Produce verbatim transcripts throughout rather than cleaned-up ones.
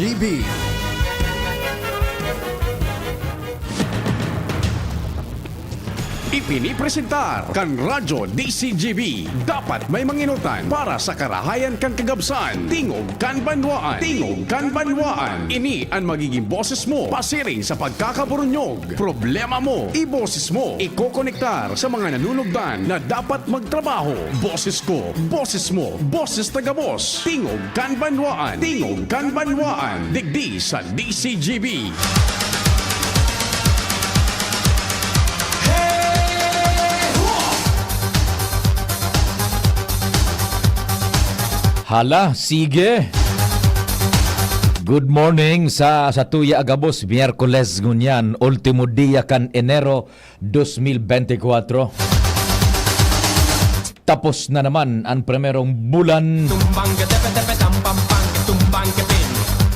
G B. Ipinipresentar kan Radyo D C G B. Dapat may manginutan para sa karahayan kan kagabsan. Tingog kan banwaan. Tingog kan banwaan. Ini an magiging boses mo pasiring sa pagkakaburunyog. Problema mo, iboses mo. Ikokonektar sa mga nanunugdan na dapat magtrabaho. Boses ko, boses mo, boses ta gabos. Tingog kan banwaan. Tingog kan banwaan. Digdi sa D C G B. Hala, sige. Good morning sa, sa tuya a gabos, Miyerkules ngunyan, ultimo dia kan Enero, dos mil bente kwatro. Tapos na naman ang primerong bulan. Tumbang ka tepe tepe tam pam pang, tumbang ka pin.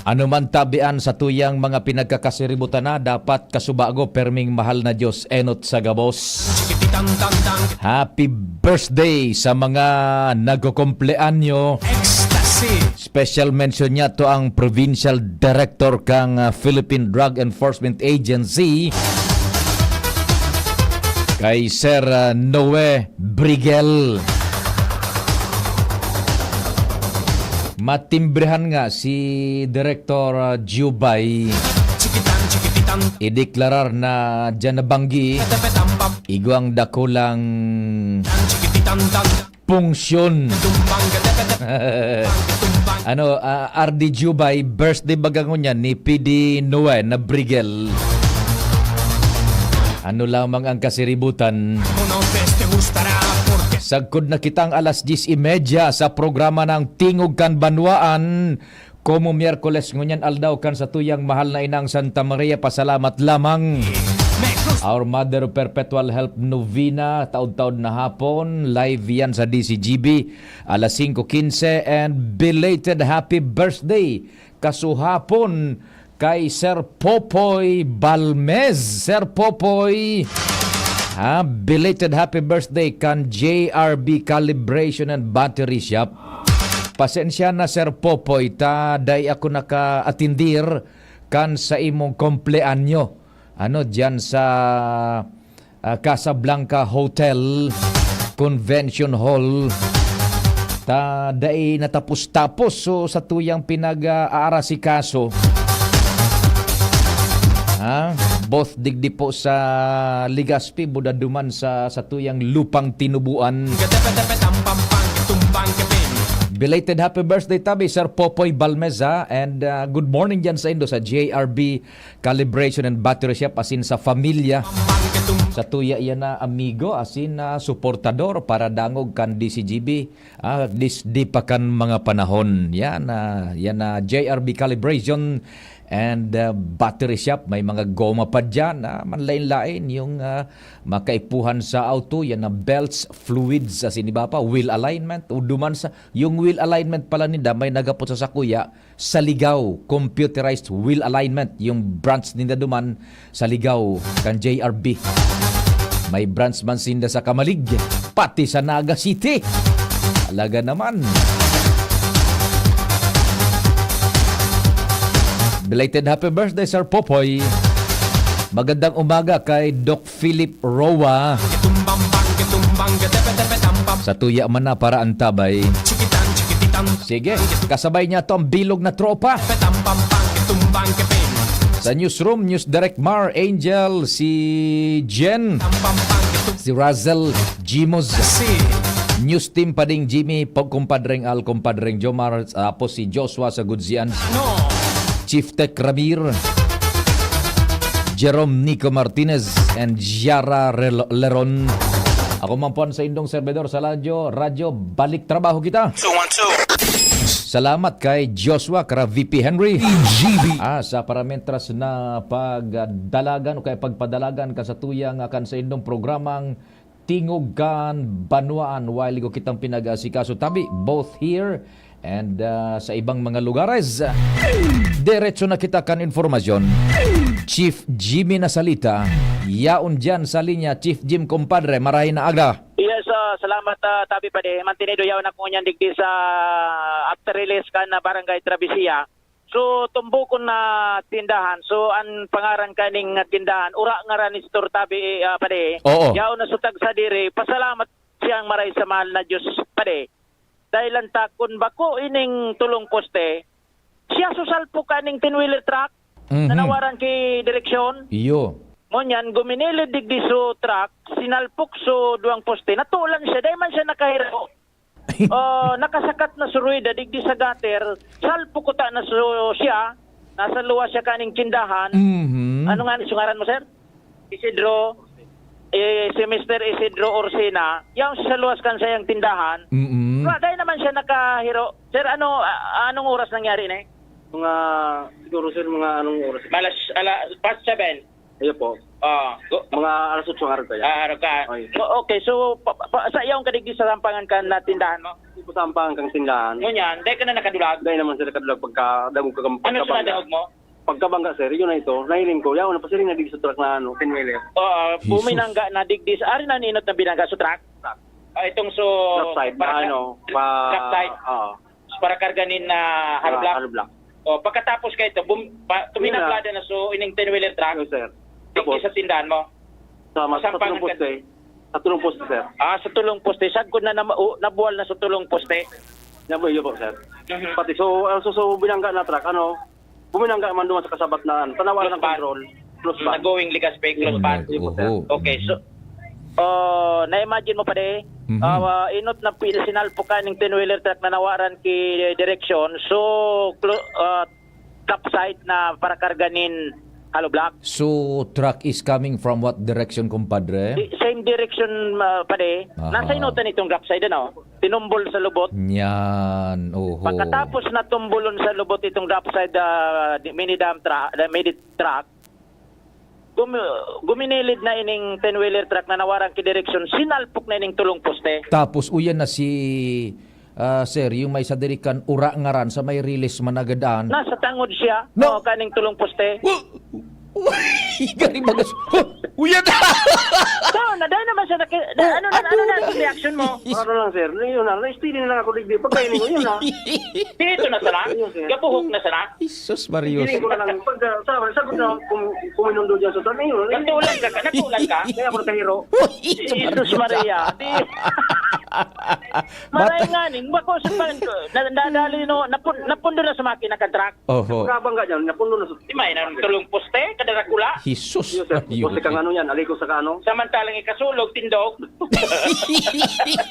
Ano man tabian sa tuyang mga pinagkakasiributan na, dapat kasubago, perming mahal na Diyos, enot sa gabos. Chikititan tan tan. Happy birthday sa mga nagkukumpleanyo. Ecstasy. Special mention niya to ang Provincial Director kang, ah, Philippine Drug Enforcement Agency, kay Sir, ah, Noe Brigel. Matimbrehan nga si Director, ah, Jubay. Chikitan, chikititan. Ideklarar na diyan na banggi. Tepe tam pam. Igwang dakulang Tan chikititan tan. Pungsyon. Tumbang ka tepe tepe. Ano, ah, R D Jubay, birthday baga ngunyan ni P D Noe na Brigel. Ano lamang ang kasiributan? Sagkod na kitang alas diyes y media sa programa ng Tingog kan Banwaan. Komo Miyerkules ngunyan aldaw kan satuyang mahal na inang Santa Maria, pasalamat lamang. Our Mother Perpetual Help Novena, taod-taod na hapon, live yan sa D C G B, alas singko quince, and belated happy birthday, kasuhapon, kay Sir Popoy Balmez. Sir Popoy, ha, belated happy birthday kan J R B Calibration and Battery Shop. Pasensya na, Sir Popoy, ta dai ako naka-atindir kan sa imong kumpleanyo. Ano, diyan sa, ah, Casablanca Hotel, Convention Hall. Ta dai natapos-tapos, so, sa tuyang pinag-aarasikaso. Ha? Both digdi po sa Legazpi, buda duman sa, sa tuyang lupang tinubuan. Belated happy birthday tabi, Sir Popoy Balmeza, and, ah, good morning dyan sa indo sa J R B Calibration and Battery Shop, asin sa familia. Sa tuya iyan na amigo, asin na suportador para dangog kan D C G B, ah, dis-, di pa kan mga panahon. Yan, ah, yan na J R B Calibration and, ah, Battery Shop. May mga goma pa dyan, ah, manlain-lain yung, ah, makaipuhan sa auto. Yan na belts, fluids, asin iba pa, wheel alignment. O duman sa, yung wheel alignment pala ninda, may nagapot sa sakuya, sa Ligao, computerized wheel alignment, yung branch ninda duman sa Ligao, kan J R B. May branch man sinda sa Camalig, pati sa Naga City. Talaga naman. Belated happy birthday, Sir Popoy. Magandang umaga kay Doc Philip Roa. Sa tuya man na para antabay. Sige, kasabay niya to ang bilog na tropa. Sa newsroom, News Direct Mar Angel, si Jen, si Razel Jimos. News Team Pading Jimmy, Pag Kumpadreng Al, Kumpadreng Jomar, tapos si Joshua sa Gudzian. Chief Tech Ramir, Jerome Nico Martinez, and Yara Rel-, Leron. Ako man po ang sa indong servidor sa radyo, radyo, balik trabaho kita. Two one two. Salamat kay Joshua, kara V P Henry. G B. Ah, sa paramentras na pagdalagan o kaya pagpadalagan ka sa tuyang akan sa indong programang Tingog kan Banwaan, while ko kitang pinag-aasikaso tabi, both here and, ah, sa ibang mga lugares. Diretso na kita kan informasyon. Chief Jimmy Nasalita, yaon diyan sa linya. Chief Jim, kumpadre, marahay na aga. Yes, ah, salamat, ah, Tabi Padi. Mantinido yaon ako niyan digdi sa after release kan, ah, Barangay Travesía. So, tumbokon na tindahan. So, an pangaran kaning tindahan, Ura Ngaran Store tabi, ah, padi. Oo. Yaon na sutag sa diri. Pasalamat siyang maray sa mahal na Diyos, padi. Dahil lang ta, kun bako ining tulong poste, siya susalpok kaning ten-wheeler truck na Mhm. nawaran ki direksyon. Iyo. Ngunyan, guminilid digdi so truck, sinalpok so duwang poste, natulan siya, dahil man siya nakahiro. Oh, nakasakat na so ruweda digdi sa gutter, salpok kuta na so siya, nasa luwas siya kaning tindahan. Mhm. Ano nga ni sungaran mo, sir? Isidro, eh, si Mister Isidro Orsina, yaon sa luwas kan sayang tindahan. Mm-mm. Wa, dai naman siya nakahiro. Sir, ano, a-, anong oras nangyari na eh? Mga, siguro, sir, mga anong oras? Alas, ala, past seven. Ayun po. Ah, go. Mga alas otso ang araw kaya. Ah, araw ka. Ay. So, okay, so, pa, pa, sa iyong kadigdi sa sampangan ka na tindahan mo? Hindi po sampangan kang tindahan. Ngunyan, dai ka na nakadulag? Dai naman sila kadulag pagka dagog ka, Ano sa pagkabangga. Nadangog mo? Pagkabangga, sir, yun na ito. Nahiling ko, yaon na pasiring na digdi sa truck na ano, ten-wheeler. Oo, Jesus. Buminangga na digdi sa, ari na ninot na binangga sa truck? Truck. Ah, itong so, Left side, na para ano, pa, truck side. Oo. Para karga nin, ah, hollow Ah, block. Hollow block. O, pagkatapos ka ito, bum-, pa, Yun na. Tuminangga na so, ining ten-wheeler truck. Yes, sir. Digdi Tapos, sa tindahan mo? Sa mas-, sa Sampangan tulong ka poste. Sa tulong poste, sir. Ah, sa tulong poste. Sagkod na, na, u-, nabuwal na sa tulong poste. Yan po, yun po, sir. Mhm. Pati so, ah, so, so, binangga na truck, ano, buminangga man doon sa kasabat na, ano, tanawan Close ng van. Control. Close Mm, van. Nag-going ligas pa yung close van. Oho. Okay, so, oh, na-imagine mo pa di? Mhm. Ah, inot na pi-, sinalpok ka ning ten-wheeler truck na nawaran ki direksyon. So, clo-, ah, top side na para karga nin hollow block. So, truck is coming from what direction, compadre? Di, same direction, ah, padi. Aha. Nasa inutan itong drop side, ano? Tinumbol sa lubot. Yan, oho. Pagkatapos na tumbolon sa lubot itong drop side, ah, di, mini dump truck, the mini truck, gum-, guminilid na ining ten-wheeler truck na nawaran ki direksyon, sinalpok na ining tulong poste. Tapos, uyan na si Ah, sir, yung may sa diri kan Ura Ngaran sa may Riles, Managadan. Nasa tangod siya. No. Oh, kaning tulong poste. Wa-, gari bagas. Ha? Uyan! So, naday naman siya naki-, na, Oh, ano na, ano na ano? Ang reaction mo? Ano lang, sir? Yun na, na-steady na lang ako digdi. Pagkainin ko, yun na. Dito na sana? Yun, sir. Gabuhok na sana? Jesus, Marios. Feeling ko na lang, pag, ah, sa, sagot na, kung, kung minundo dyan sa tabi, yun. Natulan ka, natulan ka? Kaya ako nakahiro. Uy, Jesus Maria. Di, Maray Bata- nga nin, bako sa pan-, na, nadali, no, napun-, napundo na sa makina ka truck. Oho. Kabang ka dyan, napundo na sa Di may nang tulong poste, kadarakula. Jesus, Yes, sir. Ayun. Poste kang ano yan, aliko sa kaano? Samantalang ikasulog, tindog.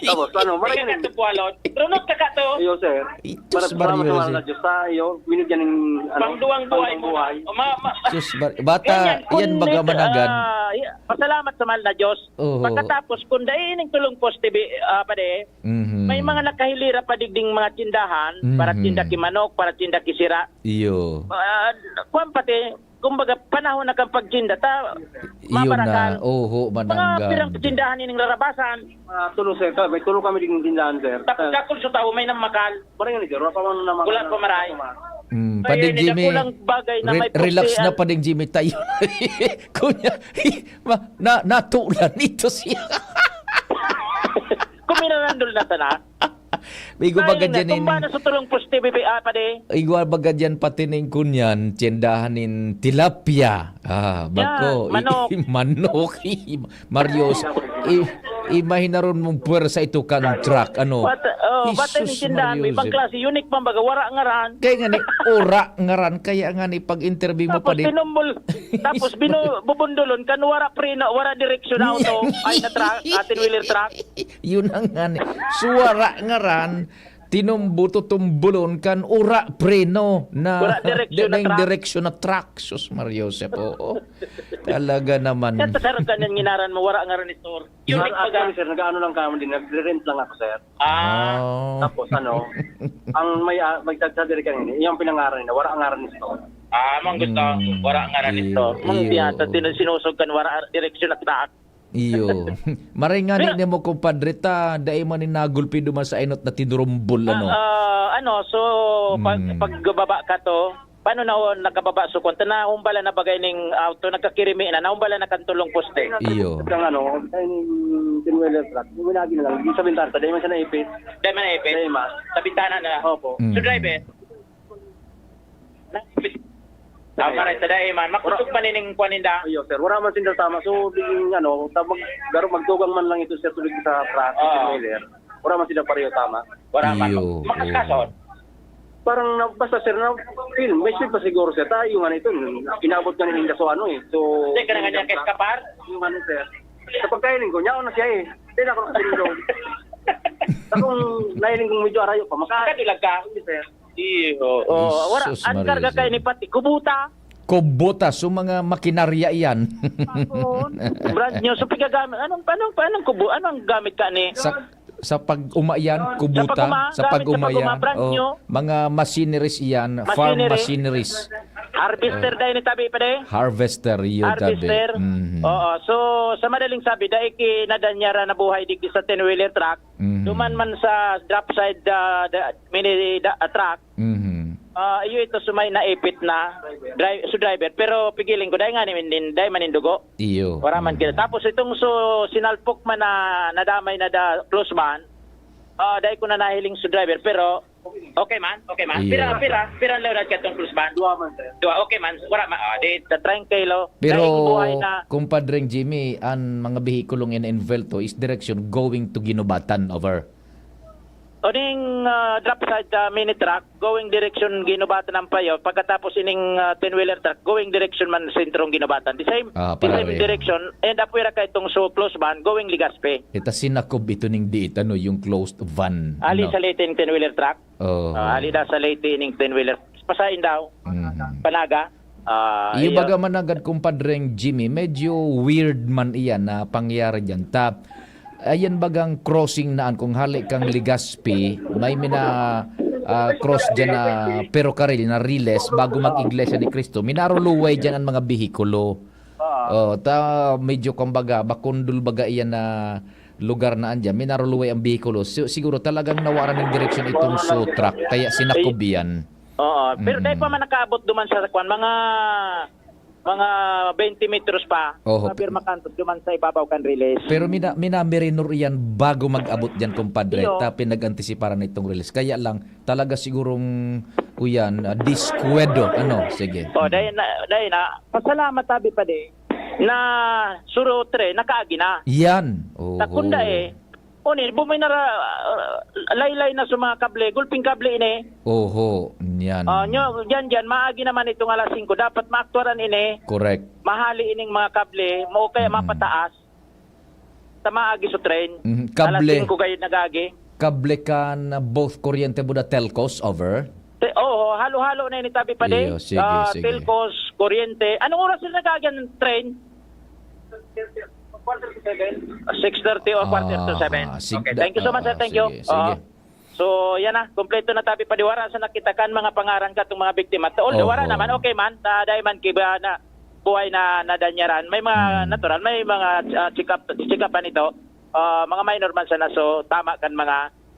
Tapos, ano, maray Ika nga ka nin. Tukwalon. Runot ka ka to. Iyo, sir. Itos Para, para Mario, matuwala sir. Na Diyos sa iyo, binigyan ng, ano, Pangduwang buhay pangduwang mo na. buhay. O, ma-, ma-, Sus, bar-, bata, Ganyan, yan baga kung, managan. ah, y-, pasalamat sa mahal na Diyos. Oho. Pagkatapos, kung dai ining tulong poste, bi-, ah, pare, Mhm. may mga nakahilira pa digding mga tindahan, para Mhm. tinda ki manok, para tinda ki sira. Iyo. Ah, kwan pati, kumbaga, panahon na kang pagtinda, ta, Iyo mabarakal. Na. Oho, Mga mananggan. Pirang tindahan ining larabasan. Ah, tulo, sir. May tulo kami digding tindahan, sir. Tapos Ah. Dakul sa tao, may namakal. Maray nga ni, sir. Wala pa man naman Wala pa maray. Mm, Kaya Pading yun, Jimmy, dakulang bagay na re-, may relax pagtian. Na, Pading Jimmy, tayo. Kunya, ma-, na-, natulan ito siya. Kuminarandol na sana. May igo Ay, baga dyan natumba in-, na sa tulong poste, bibi, ah, pade. Igwa baga dyan pati ning kunyan, tyendahan nin tilapia. Ah, Yan, bako, i-, manok. Manok. Marios, i-, imahinaron mong puwersa ito kan truck, ano? Bat-, oh, batay Jesus ni tindahan, Maria may ibang Joseph. Klase, unique man baga, wara ngaran. Kaya nga ni, ura ngaran, kaya nga ni pag-interview mo Tapos pa di tinumbol, tapos binu-, bubundulon kan wara preno, wara direksyon na auto, ay na truck, atin wheeler truck. Yun ang nga ni. So, wara ngaran, tinumbo, tutumbulon kan ura preno na Wara direksyon na na yung truck. Direksyon na truck. Sus, Maria Joseph, oo. Talaga naman. Yan, sir, ganyan nginaran mo, wara ngaran ni store. Yun, Sir, yung pag- actually, sir, nag-ano lang kami din, nagre-rent lang ako, sir. Ah. Oh. Tapos, ano, ang may, ah, may tagsa diri kanina, yung pinangaran nila, wara ang ngaran ni store. Ah, mang gusto, Mm, wara ang ngaran ni iyo, store. Mang iyo. Tiyata, tin-, sinusog kan wara direksyon at lahat. Iyo. Maray nga Pero ni mo, kumpadre, ta, dai man ni nagulpi duman sa inot na tinurumbol, ano? Ah, ah, ano, so, pag, Mm. pagbaba ka to, Paano na, oh, nakababa so kwan? Ta nahumbala na bagay ning auto, nagkakirimi na, nahumbala na kan tulong poste. Iyo. Kang ano, kay ten-wheeler truck, uminagi na lang, di sa bintana, dahil man siya naipit. Dahil man naipit? Dahil man. Sa bintana na lang? Opo. Mm. So, driver? Tama rin, sa dai man. Makusog pa nining kuwan ninda. Iyo, sir. Wala man sinda tama. So, di, ano, ta-, mag-, garo magtugang man lang ito, sir, tuloy sa traffic, Ah. trailer. Wala man sila pareho tama. Wala man. Iyo, Makaskason. oo. Parang na, basta, sir, na film. May speed pa siguro, sir. Tayo nga nito, inabot ka na yung gaso, ano, eh. So, Hindi ka na nga niya kaiskapar? Yung ano, sir. Sa pagkainin ko, nyaon na siya, eh. Hindi na ako nakatulog. Sa kung nailing kong medyo arayo pa, maka- Kadilag ka? Hindi, sir. Iyo. Oh, wala. Sus, Ang karga Maria, kayo sir. ni Pati, kubuta. Kubuta, so mga makinarya iyan. Tapon, brand new. So, pigagamit, anong, anong, anong kubo-, anong gamit ka ni? Sa, sa pag-uma iyan, Sa kubuta, pag-uma, sa gamit sa pag-uma pag-uma, iyan. brand Oh, new. mga machineries iyan, farm Machinery. machineries. Harvester Oh. dahil ni tabi pa dahil? Harvester, iyo, tabi. Harvester. Mhm. Oo. So, sa madaling sabi, dahil kinadanyara na buhay digdi sa ten-wheeler truck, Mhm. duman man sa drop side, ah, da-, mini da-, ah, truck, Mhm. ah, iyo ito sumay naipit na dri-, so driver. Pero pigiling ko, dahil nga ni, dahil manindugo. Iyo. Wala man Mhm. kila. Tapos itong so, sinalpok man na nadamay na da, close man, ah, dahil ko na nahiling so driver. Pero, okay man, okay man. Iyo. Pira, pira, pira ang leonard ka itong close man? Dua man, sir. Dua, okay man. Wala man. Ah, di, ta-, tranquilo. Pero, Dahil buhay na. Kumpadreng Jimmy, ang mga behikulong in-involved to is direction going to Ginubatan, over. O ning, ah, drop side, ah, mini truck, going direction Ginubatan ang payo. Pagkatapos ining, ah, ten-wheeler truck, going direction man sentrong Ginubatan. The same, Ah, the same pareho. direction. And apwera ka itong so close van, going Legazpi. Ita sinakob ito ning diit, ano, yung closed van, Ali ano? sa Leyte yung ten-wheeler truck. Oo. Ah, ali da sa Leyte ining ten-wheeler. Pasain daw. Mhm. Panaga. Ah, Iyo iyo. baga managad, kumpadreng Jimmy, medyo weird man iyan na pangyayari diyan. Ta, ayan bagang crossing naan, kung hali kang Legazpi, may mina, ah, cross diyan na perokaril na riles bago mag-Iglesia ni Cristo. Minaruluway diyan ang mga behikulo. Oo. Oh, ta medyo, kumbaga, bakundol baga iyan na lugar na andyan. Minaruluway ang behikulo. Si-, siguro talagang nawaran ng direksyon itong so truck, kaya sinakob iyan. Oo, pero dahil pa Mm. man nakaabot duman sa kwan, mga, mga twenty meters pa, Oho. mga pirma kantos duman sa ibabaw kan riles. Pero mina-, minamirinor iyan bago mag-abot diyan, kumpadre. Iyo. Ta pinag-antisiparan na itong riles. Kaya lang, talaga sigurong, kuyan, ah, diskwento. Ano? Sige. Oh, dahil na, dahil na, pasalamat tabi pa di, na suro tren, nakaagi na. Yan. Oho. Sa kunda eh, Oni, bumay na ra-, ah, laylay na sa mga kable, gulping kable ini. Oho, yan. Ah, nyo, diyan, diyan, maagi naman itong alas singko. Dapat maaktuaran ini. Correct. Mahali ining mga kable, mo kaya Mm. mapataas. Sa maagi sa train. Mhm. Alas Kable. singko gayud nagagi. Kable kan both kuryente buda telcos, over? Te-, oo, halo-halo na ini tabi pa di. Iyo, sige, Ah, sige. Telcos, kuryente. Anong oras na nagagi ang train? Six thirty or quarter to Ah, seven. ah, sig-, Okay, thank you so much, sir. ah, Thank you. sige, Oo. sige. So, yan na. Kompleto na tabi pa di wara sa nakita kan mga pangaran ka itong mga biktima. Although, wala Oho. naman, okay man. Na, dahil man kiba na buhay na nadanyaran. May mga Mm. natural, may mga, ah, check-up, check-upan ito. Ah, mga minor man sana. So, tama kan mga,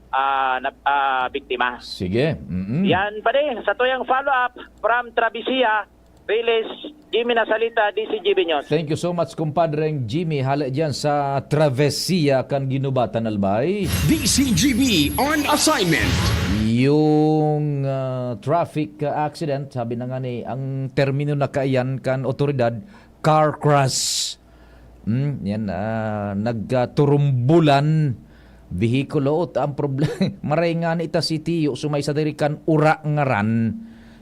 ah, na, ah, biktima. Sige. Mm-mm. Yan pa di. Sa tuyang follow-up from Travesía, Riles, Jimmy Nasalita, D C G B News. Thank you so much, kumpadreng Jimmy. Hale dyan sa Travesía kan Ginubatan, Albay. D C G B on assignment. Yung, ah, traffic, ah, accident, sabi na nga ni, ang termino na kaiyan kan otoridad, car crash. Hmm, yan, ah, nagkaturumbulan, bihikulo. Ot ang problema, maray nga ni ita si Tiyo, sumay sa diri kan Ura ngaran,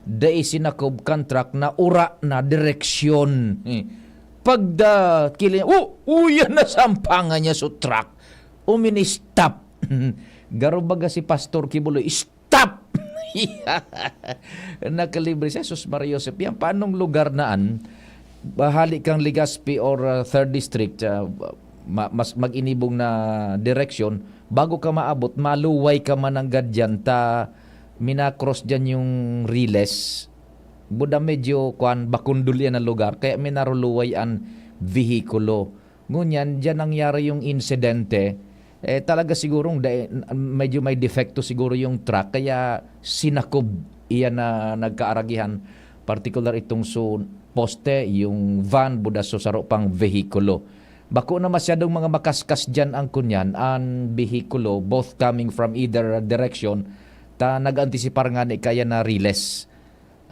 dai sinakob kan truck na ura na direksyon. Eh, pagda, kili-, oh, uyan na sampangan niya sa truck. Umini-stop. Garo baga si Pastor Kibuloy, "Stop!" Nakalibre siya, sus, Maria Josep. Yan, paanong lugar na an? Bahali kang Legazpi or, uh, third District, uh, ma-, mas mag-inibong na direksyon, bago ka maabot, maluway ka man ang gadyan, ta minakross dyan yung riles. Buda medyo, kwan, bakundol yan ang lugar, kaya minaruluway ang vehikulo. Ngunyan, diyan nangyari yung insidente, eh, talaga sigurong dai-, medyo may depekto siguro yung truck, kaya sinakob iyan na nagkaaragihan, partikular itong so poste, yung van, buda so saro pang vehikulo. Bako na masyadong mga makaskas diyan ang kunyan, ang behikulo, both coming from either direction, ta nag-antisipar nga ni kaya na riles.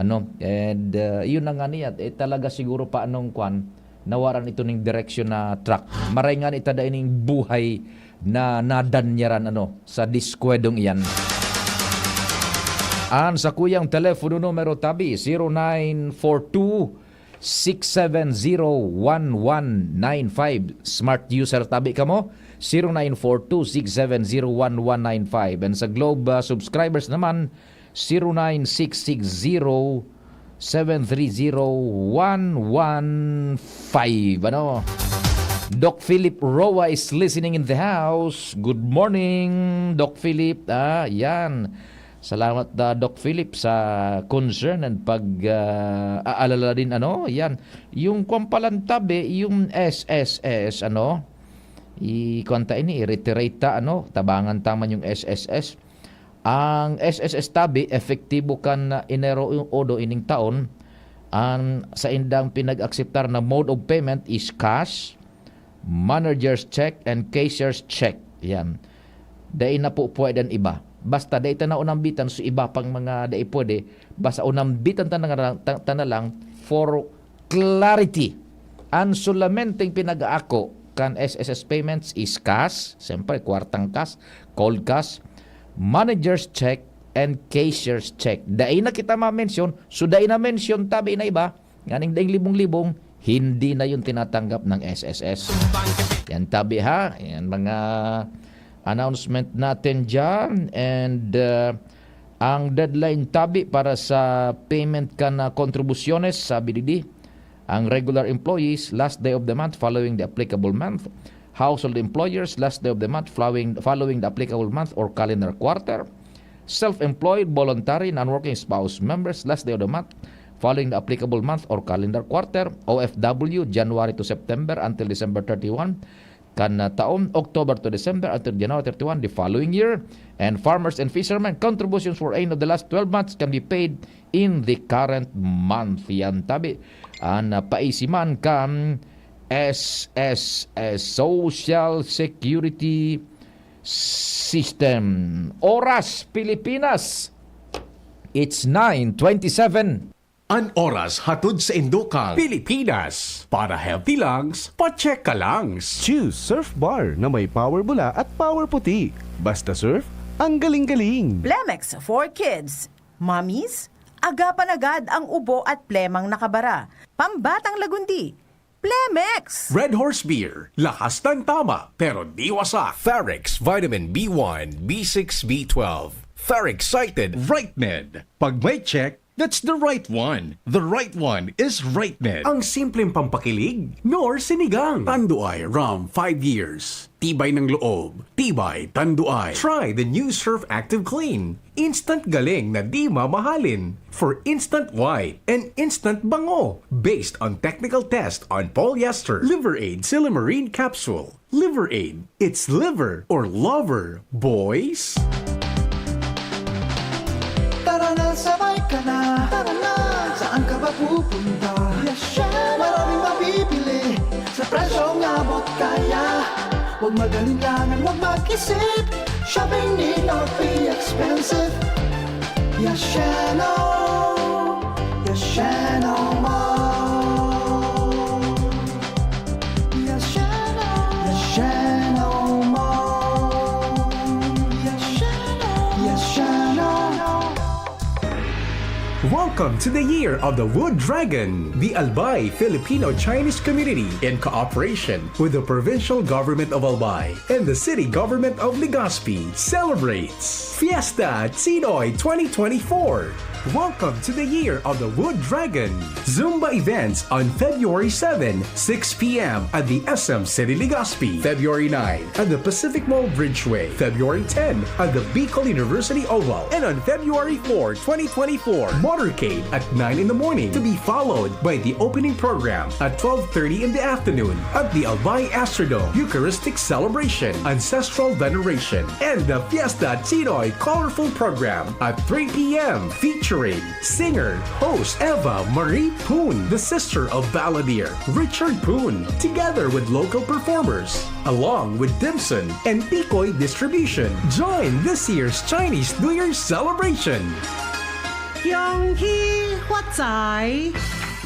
Ano? And, uh, yun na nga niya, eh, talaga siguro pa anong kwan, nawaran ito ning direksyon na truck. Maray nga ita dai ning buhay na nadanyaran, ano, sa diskwedong iyan. An sa kuyang telepono numero tabi, zero nine four two, six seven zero, one one nine five. Smart user tabi kamo, zero nine four two, six seven zero, one one nine five. And sa Globe, uh, subscribers naman, zero nine six six zero, seven three zero, one one five. Ano? Doc Philip Roa is listening in the house. Good morning, Doc Philip. Ah, yan. Salamat, ah, Doc Philip, sa concern and pag, ah, aalala din, ano, yan. Yung kwan palang tabi, yung S S S, ano, i-, kwan ta ini, i-reiterate ta, ano, tabangan ta man yung S S S. Ang S S S tabi, epektibo kan, ah, Enero uno ining taon. Ang saindang pinag-akseptar na mode of payment is cash, manager's check, and cashier's check. Yan. Dai na po pwede ang iba. Basta dai ta na unambitan, so iba pang mga dai pwede. Basta unambitan ta na lang, ta, ta na lang for clarity. Ang solamenteng pinag-aako kan S S S payments is cash, siyempre, kwartang cash, cold cash, manager's check, and cashier's check. Dai na kita ma-mention, so dai na mention tabi na iba, nganing daing libong-libong, hindi na yun tinatanggap ng S S S. Yan tabi ha, yan mga announcement natin dyan. And uh, ang deadline tabi para sa payment kan uh, kontribusyones, sabi didi, ang regular employees, last day of the month following the applicable month. Household employers, last day of the month following, following the applicable month or calendar quarter. Self-employed, voluntary, non-working spouse members, last day of the month following the applicable month or calendar quarter. O F W, January to September until December thirty-one kan uh, taon, October to December until January thirty-one the following year. And farmers and fishermen, contributions for any of the last twelve months can be paid in the current month. Yan tabi. An uh, paisiman kan S S S, Social Security System. Oras, Pilipinas, it's nine twenty-seven. An oras hatod sa Indokang Pilipinas. Para healthy lungs, pa-check ka lungs. Choose Surf Bar na may power bula at power puti. Basta surf, ang galing-galing. Plemex for Kids. Mommies, agapan agad ang ubo at plemang nakabara. Pambatang lagundi. Plemex! Red Horse Beer. Lakas ng tama, pero di wasak. Ferrex Vitamin B one, B six, B twelve. Ferrexcited. Right Med. Pag may check, that's the right one. The right one is Right Med. Ang simpleng pampakilig, nor sinigang. Tanduay Rum, five years. Tibay ng loob, tibay, Tanduay. Try the new Surf Active Clean. Instant galing na di mamahalin. For instant white and instant bango. Based on technical test on polyester. Liver Aid Silymarin Capsule. Liver Aid. It's liver or lover, boys. Tara na, sabay ka na. Tara na, saan ka ba pupunta? Yes, syempre. Maraming mabibili sa presyong abot kaya. Huwag mag-alinlangan, huwag mag-isip. Shopping need not be expensive. Yashano, Yashano Mall. Yashano, Yashano Mall. Yashano, Yashano. Welcome to the Year of the Wood Dragon. The Albay Filipino Chinese Community, in cooperation with the Provincial Government of Albay and the City Government of Legazpi, celebrates Fiesta Chinoy twenty twenty-four. Welcome to the Year of the Wood Dragon. Zumba events on February seven, six p m at the S M City Legazpi. February nine at the Pacific Mall Bridgeway. February ten at the Bicol University Oval. And on February four, twenty twenty-four, Motorcade at nine in the morning, to be followed by the opening program at twelve thirty in the afternoon at the Albay Astrodome. Eucharistic celebration, ancestral veneration, and the Fiesta Chinoy colorful program at three p m, featuring singer, host Eva Marie Poon, the sister of balladeer Richard Poon, together with local performers, along with Dimson and Tikoy Distribution. Join this year's Chinese New Year celebration. Kyung hee, what's I?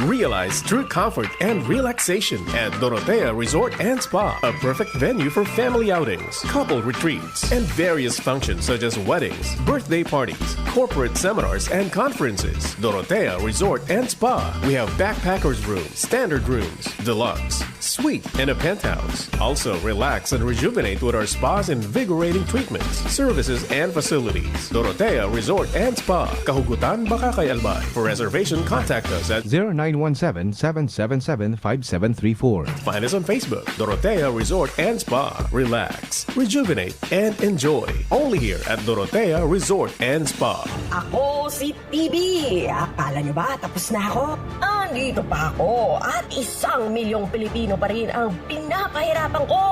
Realize true comfort and relaxation at Dorotea Resort and Spa, a perfect venue for family outings, couple retreats, and various functions such as weddings, birthday parties, corporate seminars, and conferences. Dorotea Resort and Spa. We have backpackers room, standard rooms, deluxe, suite, and a penthouse. Also, relax and rejuvenate with our spa's invigorating treatments, services, and facilities. Dorotea Resort and Spa, Kahugutan, Bacacay, Albay. For reservation, contact us at zero nine one seven, seven seven seven, five seven three four. Find us on Facebook, Dorotea Resort and Spa. Relax, rejuvenate, and enjoy. Only here at Dorotea Resort and Spa. Ako si T V. Akala nyo ba tapos na ako? Andito pa ako at isang milyong Pilipino pa rin ang pinapahirapan ko.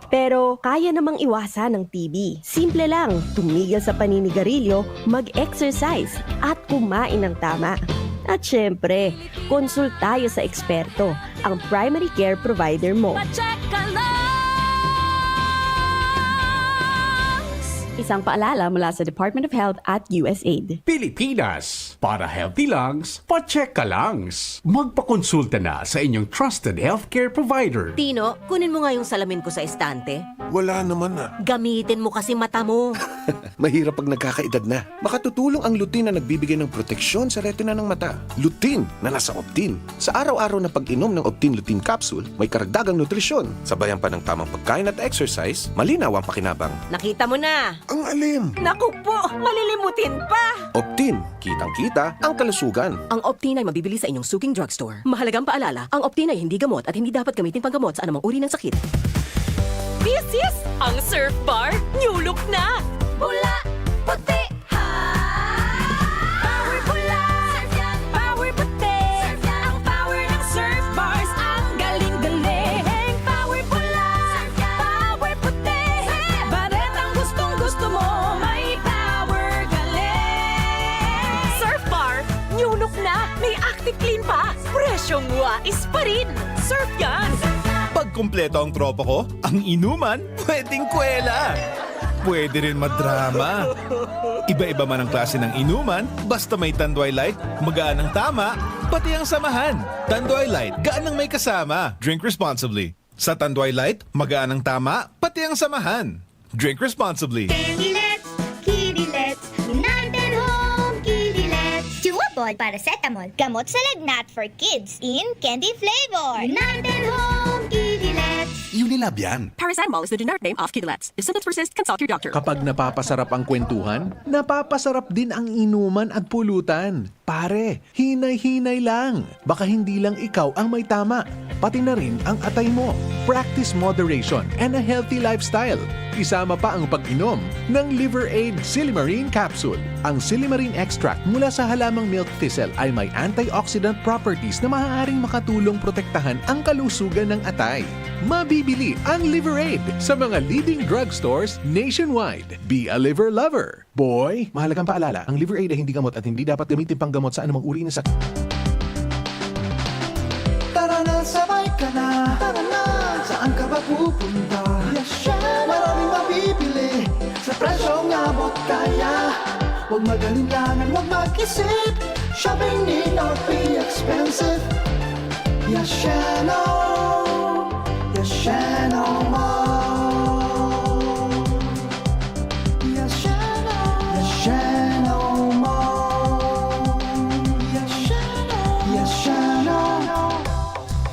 Pero kaya namang iwasan ng T B. Simple lang, tumigil sa paninigarilyo, mag-exercise, at kumain ng tama. At syempre, konsultayo sa eksperto, ang primary care provider mo. Pacheck ka lang! Isang paalala mula sa Department of Health at U S A I D. Pilipinas, para healthy lungs, pacheck ka lungs. Magpakonsulta na sa inyong trusted healthcare provider. Tino, kunin mo nga yung salamin ko sa estante. Wala naman na. Gamitin mo kasi mata mo. Mahirap pag nagkakaedad na. Makatutulong ang lutein na nagbibigay ng proteksyon sa retina ng mata. Lutein na nasa Optin. Sa araw-araw na pag-inom ng Optin Lutein Capsule, may karagdagang nutrisyon. Sabayan pa ng tamang pagkain at exercise, malinaw ang pakinabang. Nakita mo na. Ang alim! Naku po, malilimutin pa. Optin, kitang-kita ang kalusugan. Ang Optin ay mabibili sa inyong suking drugstore. Mahalagang paalala, ang Optin ay hindi gamot at hindi dapat gamitin panggamot sa anumang uri ng sakit. This is ang Surf Bar New Look na! Pula, puti, ha! Power pula! Surf yan! Power puti! Surf yan! Ang power ng Surf Bars, ang galing-galing! Power pula! Surf yan! Power puti! Baretang gustong-gusto mo, may power galing! Surf Bar New Look na! May Active Clean pa! Presyong wais pa rin! Surf yan! Pag kumpleto ang tropa ko, ang inuman, pwedeng kwela. Pwede rin madrama. Iba-iba man ang klase ng inuman, basta may Tanduay Light, magaan ang tama, pati ang samahan. Tanduay Light, gaan ang may kasama. Drink responsibly. Sa Tanduay Light, magaan ang tama, pati ang samahan. Drink responsibly. Candy Lets, Kitty Lets, United Home Kitty Lets. Chewable paracetamol. Gamot sa lagnat for kids in candy flavor. United Home Kitty Lets. Unilab yan. Paracetamol is the generic name of Kidilets. If symptoms persist, consult your doctor. Kapag napapasarap ang kwentuhan, napapasarap din ang inuman at pulutan. Pare, hinay-hinay lang. Baka hindi lang ikaw ang may tama, pati na rin ang atay mo. Practice moderation and a healthy lifestyle. Isama pa ang pag-inom ng Liver Aid Silimarin Capsule. Ang silimarin extract mula sa halamang milk thistle ay may antioxidant properties na maaaring makatulong protektahan ang kalusugan ng atay. Mabibili ang Liver Aid sa mga leading drugstores nationwide. Be a liver lover. Boy, mahalagang paalala, ang Liver Aid ay hindi gamot at hindi dapat gamitin panggamot sa anumang uri ng sakit. Tara na, sabay ka na. Tara na, saan ka ba pupunta? Yasheno! Maraming mabibili sa presyong abot kaya. Huwag mag-alinlangan, huwag mag-isip. Shopping need not be expensive. Yasheno! Yasheno Mall! Yasheno! Yasheno Mall! Yasheno! Yasheno!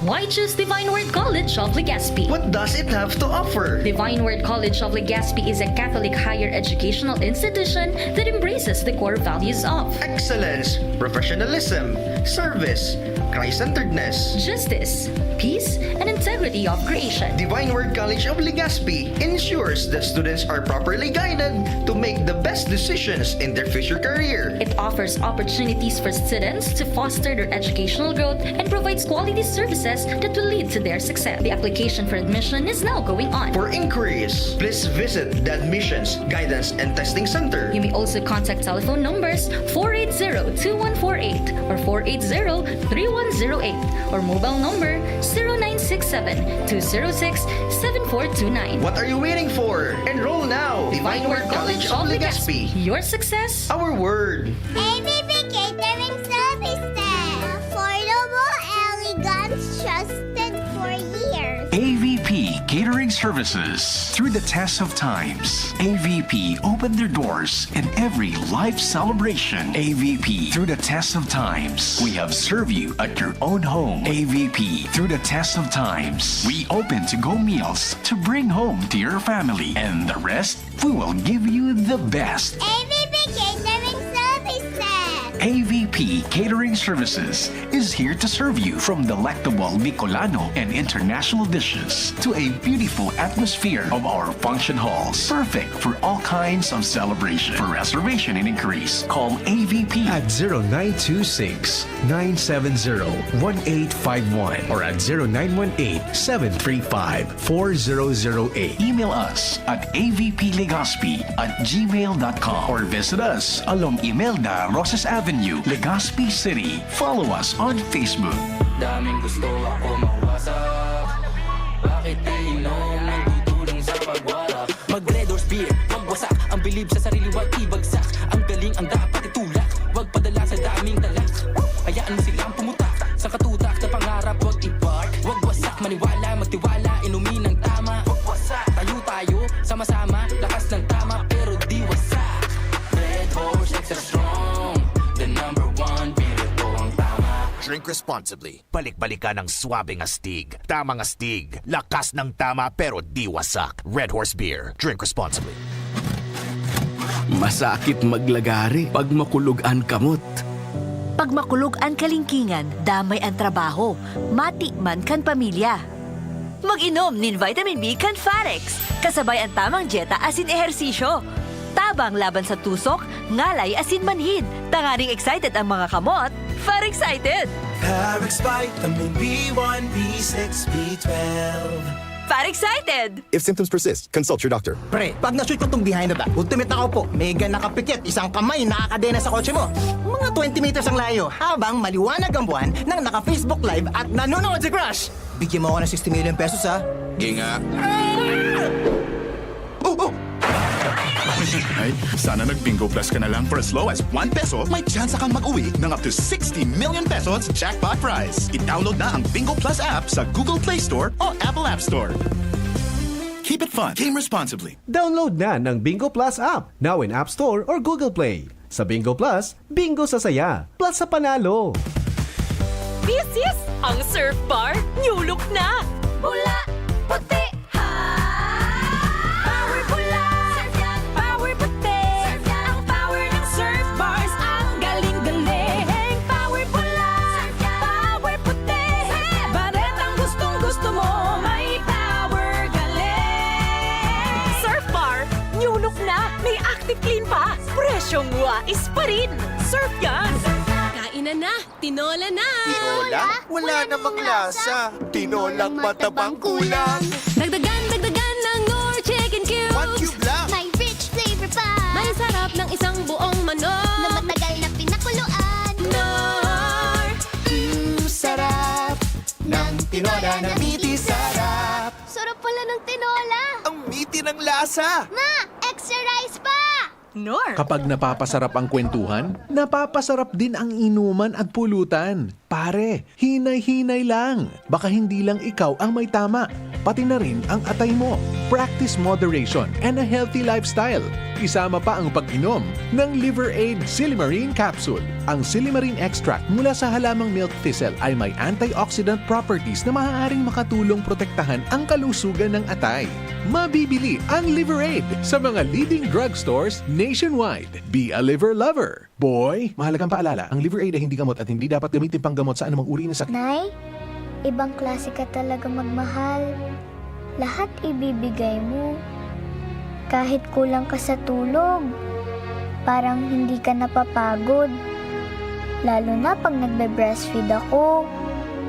Why choose Divine Word College of Legazpi? What does it have to offer? Divine Word College of Legazpi is a Catholic higher educational institution that embraces the core values of excellence, professionalism, service, Christ-centeredness, justice, peace, and integrity of creation. Divine Word College of Legazpi ensures that students are properly guided to make the best decisions in their future career. It offers opportunities for students to foster their educational growth and provides quality services that will lead to their success. The application for admission is now going on. For inquiries, please visit the Admissions Guidance and Testing Center. You may also contact telephone numbers four eight zero two one four eight or four eight zero three one zero eight or mobile number zero nine six seven two zero six seven four two nine. What are you waiting for? Enroll now! Divine Word College of Legazpi. Your success, our word. A V P Catering Services. Affordable, elegant, trusted for years. A V P Catering Services. Through the test of times, A V P opened their doors in every life celebration. A V P, through the test of times, we have served you at your own home. A V P, through the test of times, we open to-go meals to bring home to your family. And the rest, we will give you the best. A V P Catering Services. A V P Catering Services is here to serve you, from delectable Bicolano and international dishes to a beautiful atmosphere of our function halls, perfect for all kinds of celebration. For reservation and inquiries, call A V P at zero nine two six, nine seven zero, one eight five one or at zero nine one eight, seven three five, four zero zero eight. Email us at A V P Legazpi at gmail dot com or visit us along Imelda Roses Avenue, Legazpi City. Follow us on Facebook. Daming gusto ako mawasak. Bakit iinom ang tutulong sa pagwarak? Mag Red Horse Beer, magwasak. Ang bilib sa sarili, wag ibagsak. Ang galing ang dapat itulak. Wag padala sa daming talak. Hayaan mo silang pumutak. Sa katutak na pangarap, wag i-park. Wag wasak, maniwala, magtiwala. Inumin ang tama. Wag wasak. Tayo tayo, sama-sama. Lakas ng tama, pero di wasak. Red Horse, extra strong. The number one, beer, ito ang tama. Drink responsibly. Balik-balikan ang suabeng astig. Tamang astig. Lakas ng tama pero di wasak. Red Horse Beer. Drink responsibly. Masakit maglagare pag makulog an kamot. Pag makulog an kalingkingan, damay an trabaho, mati man kan pamilya. Mag-inom nin vitamin B kan Farex. Kasabay an tamang dyeta asin ehersisyo. Tabang laban sa tusok, ngalay asin manhid. Tanganing excited ang mga kamot, Far Excited! Parex Vitamin B one, B six, B twelve. Far Excited! If symptoms persist, consult your doctor. Pre, pag na-shoot ko tong behind the back, ultimate na kaupo, mega nakapikit, isang kamay nakakadena sa kotse mo. Mga twenty meters ang layo, habang maliwanag ang buwan nang naka-Facebook Live at nanonood si crush. Bigyan mo ako ng sixty million pesos, ha? Ginga. Oh, oh! Ay, sana nag-Bingo Plus ka na lang. For as low as one peso, may tsansa kang mag-uwi ng up to sixty million pesos jackpot prize. I-download na ang Bingo Plus app sa Google Play Store o Apple App Store. Keep it fun. Game responsibly. Download na ng Bingo Plus app, now in App Store or Google Play. Sa Bingo Plus, bingo sa saya, plus sa panalo. This is ang Surf Bar, new look na! Pula, puti, ha! Power pula, power puti. Ang power ng Surf Bars, ang galing-galing. Power pula, power puti. Baretang gustong-gusto mo, may power galing. Surf Bar, new look na, may Active Clean pa. Presyong wais pa rin. Surf yan! Kainan na! Tinola na! Tinola? Wala namang lasa. Tinolang matabang kulang. Dagdagan, dagdagan ng Knorr Chicken Cubes! One cube lang. May rich flavor pa. May sarap ng isang buong manok. Na matagal na pinakuluan. Knorr! Mm, sarap ng tinola na miti sarap. Sarap pala ng tinola. Ang miti ng lasa. Ma, extra rice pa! Knorr. Kapag napapasarap ang kwentuhan, napapasarap din ang inuman at pulutan. Pare, hinay-hinay lang. Baka hindi lang ikaw ang may tama, pati na rin ang atay mo. Practice moderation and a healthy lifestyle. Isama pa ang pag-inom ng Liver Aid Silimarin Capsule. Ang silimarin extract mula sa halamang milk thistle ay may antioxidant properties na maaaring makatulong protektahan ang kalusugan ng atay. Mabibili ang Liver Aid sa mga leading drugstores nationwide. Be a liver lover. Boy, mahalagang paalala, ang Liver Aid ay hindi gamot at hindi dapat gamitin panggamot sa anumang uri ng sakit. Nay, ibang klase ka talaga magmahal. Lahat ibibigay mo. Kahit kulang ka sa tulog, parang hindi ka napapagod. Lalo na pag nagbe-breastfeed ako.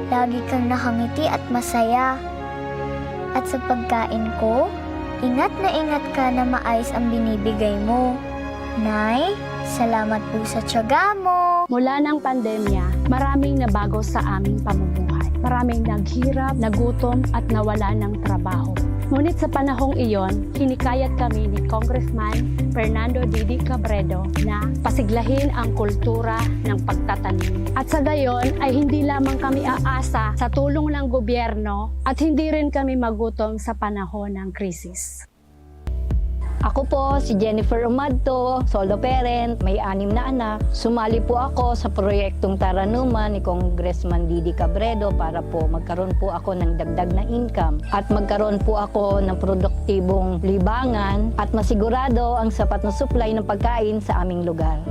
Lagi kang nakangiti at masaya. At sa pagkain ko, ingat na ingat ka na maayos ang binibigay mo. Nay, salamat po sa tiyaga mo. Mula ng pandemya, maraming nabago sa aming pamumuhay. Maraming naghirap, nagutom, at nawala ng trabaho. Ngunit sa panahong iyon, hinikayat kami ni Congressman Fernando Didi Cabredo na pasiglahin ang kultura ng pagtatanim. At sa gayon ay hindi lamang kami aasa sa tulong ng gobyerno at hindi rin kami magutom sa panahon ng krisis. Ako po si Jennifer Umadto, solo parent, may anim na anak. Sumali po ako sa proyektong Taranuman ni Congressman Didi Cabredo para po magkaroon po ako ng dagdag na income at magkaroon po ako ng produktibong libangan at masigurado ang sapat na supply ng pagkain sa aming lugar.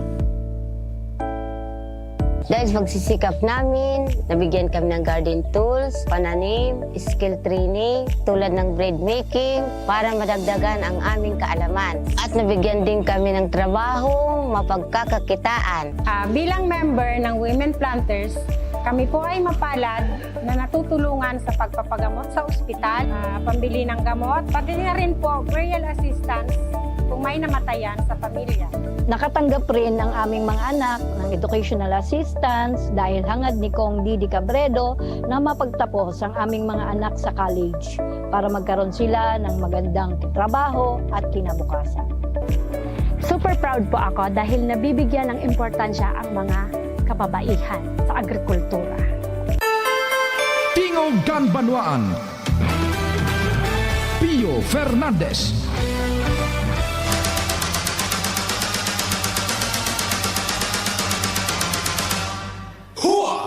Dahil sa pagsisikap namin, nabigyan kami ng garden tools, pananim, skill training, tulad ng bread making, para madagdagan ang aming kaalaman. At nabigyan din kami ng trabaho, mapagkakakitaan. Ah, bilang member ng Women Planters, kami po ay mapalad na natutulungan sa pagpapagamot sa ospital, ah, pambili ng gamot, pati na rin po burial assistance kung may namatayan sa pamilya. Nakatanggap rin ang aming mga anak ng educational assistance dahil hangad ni Cong Didi Cabredo na mapagtapos ang aming mga anak sa college para magkaroon sila ng magandang trabaho at kinabukasan. Super proud po ako dahil nabibigyan ng importansya ang mga kababaihan sa agrikultura. Tingog kan Banwaan, Pio Fernandez. Hua!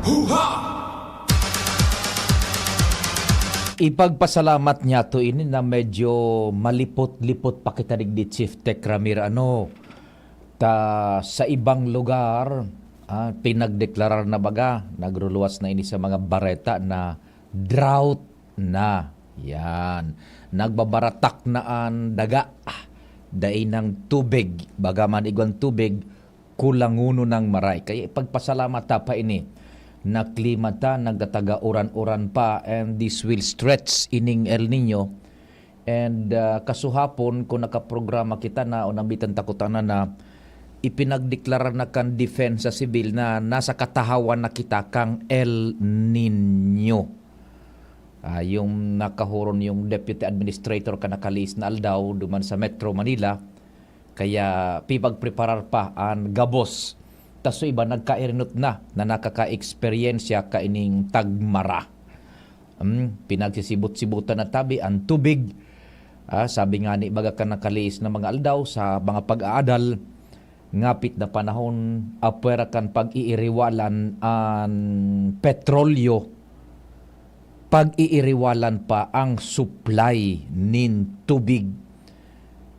Huha! Ipagpasalamat niyato ini na medyo malipot-lipot pa kita digdi, Chief Tech Ramir, ano, ta sa ibang lugar, ah, pinagdeklarar na baga, nagruluwas na ini sa mga bareta na drought na. Yan. Nagbabaratak na an daga. Dai nang tubig. Baga man igwang tubig, kulangonon nang maray. Kaya ipagpasalamat ta pa ini na klima ta, nagtataga uran-uran pa, and this will stretch ining El Nino. And, ah, kasuhapon, kung nakaprograma kita na o nambitan ta kutana na, ipinagdeklarar na kan Defensa Civil na nasa katahawan na kita kang El Nino. Ah, yung nakahuron yung Deputy Administrator kan nakaliis na aldaw duman sa Metro Manila, kaya pipagpreparar pa an gabos. Tas so iba nagkairinot na, na nakaka-eksperyensya kaining tagmara. Hmm, pinagsisibot-sibutan na tabi an tubig. Ah, sabi ngani baga kan nakaliis na mga aldaw sa mga pag-aadal, ngapit na panahon, apwera kan pag-iiriwalan an petrolyo, pag-iiriwalan pa ang supply nin tubig.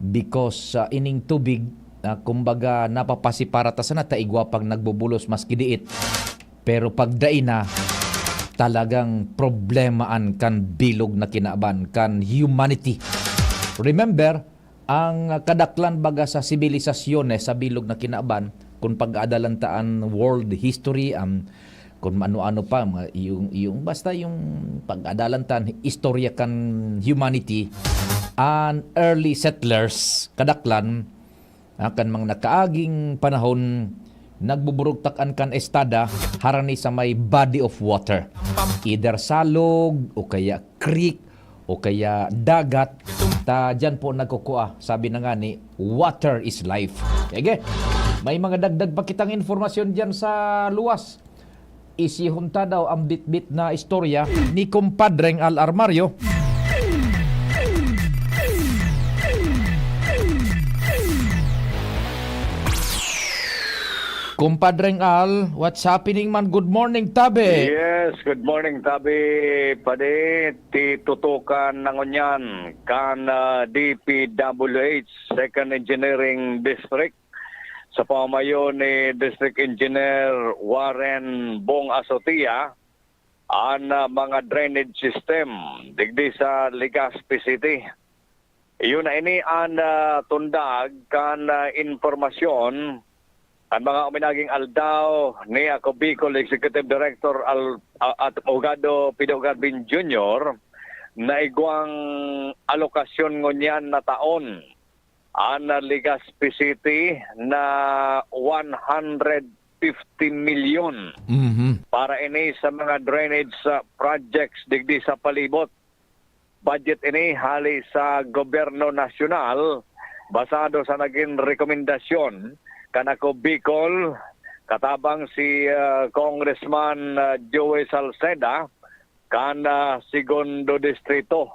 Because, ah, ining tubig, ah, kumbaga, napapasipara ta sana ta igwa pang nagbubulos maski diit. Pero pag dai na, talagang problemaan kan bilog na kinaban, kan humanity. Remember, ang kadaklan baga sa sibilisasyon, eh, sa bilog na kinaban, kung pag-aadalan ta an world history, ang kung ano-ano pa, mga, yung, yung, basta yung pag-aadalan ta an istorya kan humanity, an early settlers, kadaklan, ah, kan mga nakaaging panahon, nagbuburugtak an kan estada harani sa may body of water. Either salog, o kaya creek, o kaya dagat. Ta diyan po nagkukua. Sabi na nga ni, "Water is life." Sige, may mga dagdag pa kitang informasyon diyan sa luwas. Isihon ta daw ang bitbit na istorya ni Kumpadreng Al Armario. Kumpadreng Al, what's happening man? Good morning, tabi. Yes, good morning, tabi. Padi, ti tutukan na ngunyan kan ah, D P W H, Second Engineering District, sa pamayo ni District Engineer Warren Bong Asotia, an ah, mga drainage system digdi sa Legazpi City. Iyo na ini an, ah, tundag kan, ah, impormasyon kan mga uminaging aldaw ni ako Bicol Executive Director Al-, ah, at Abogado Pido Garbin Junior na igwang alokasyon ngunyan na taon an, ah, Legazpi City na one hundred fifty milyon Mhm. para ini sa mga drainage, ah, projects digdi sa palibot. Budget ini hali sa gobyerno nasyonal, basado sa nagin rekomendasyon kan ako Bicol, katabang si, ah, Congressman, ah, Joey Salceda, kan, ah, Segundo Distrito.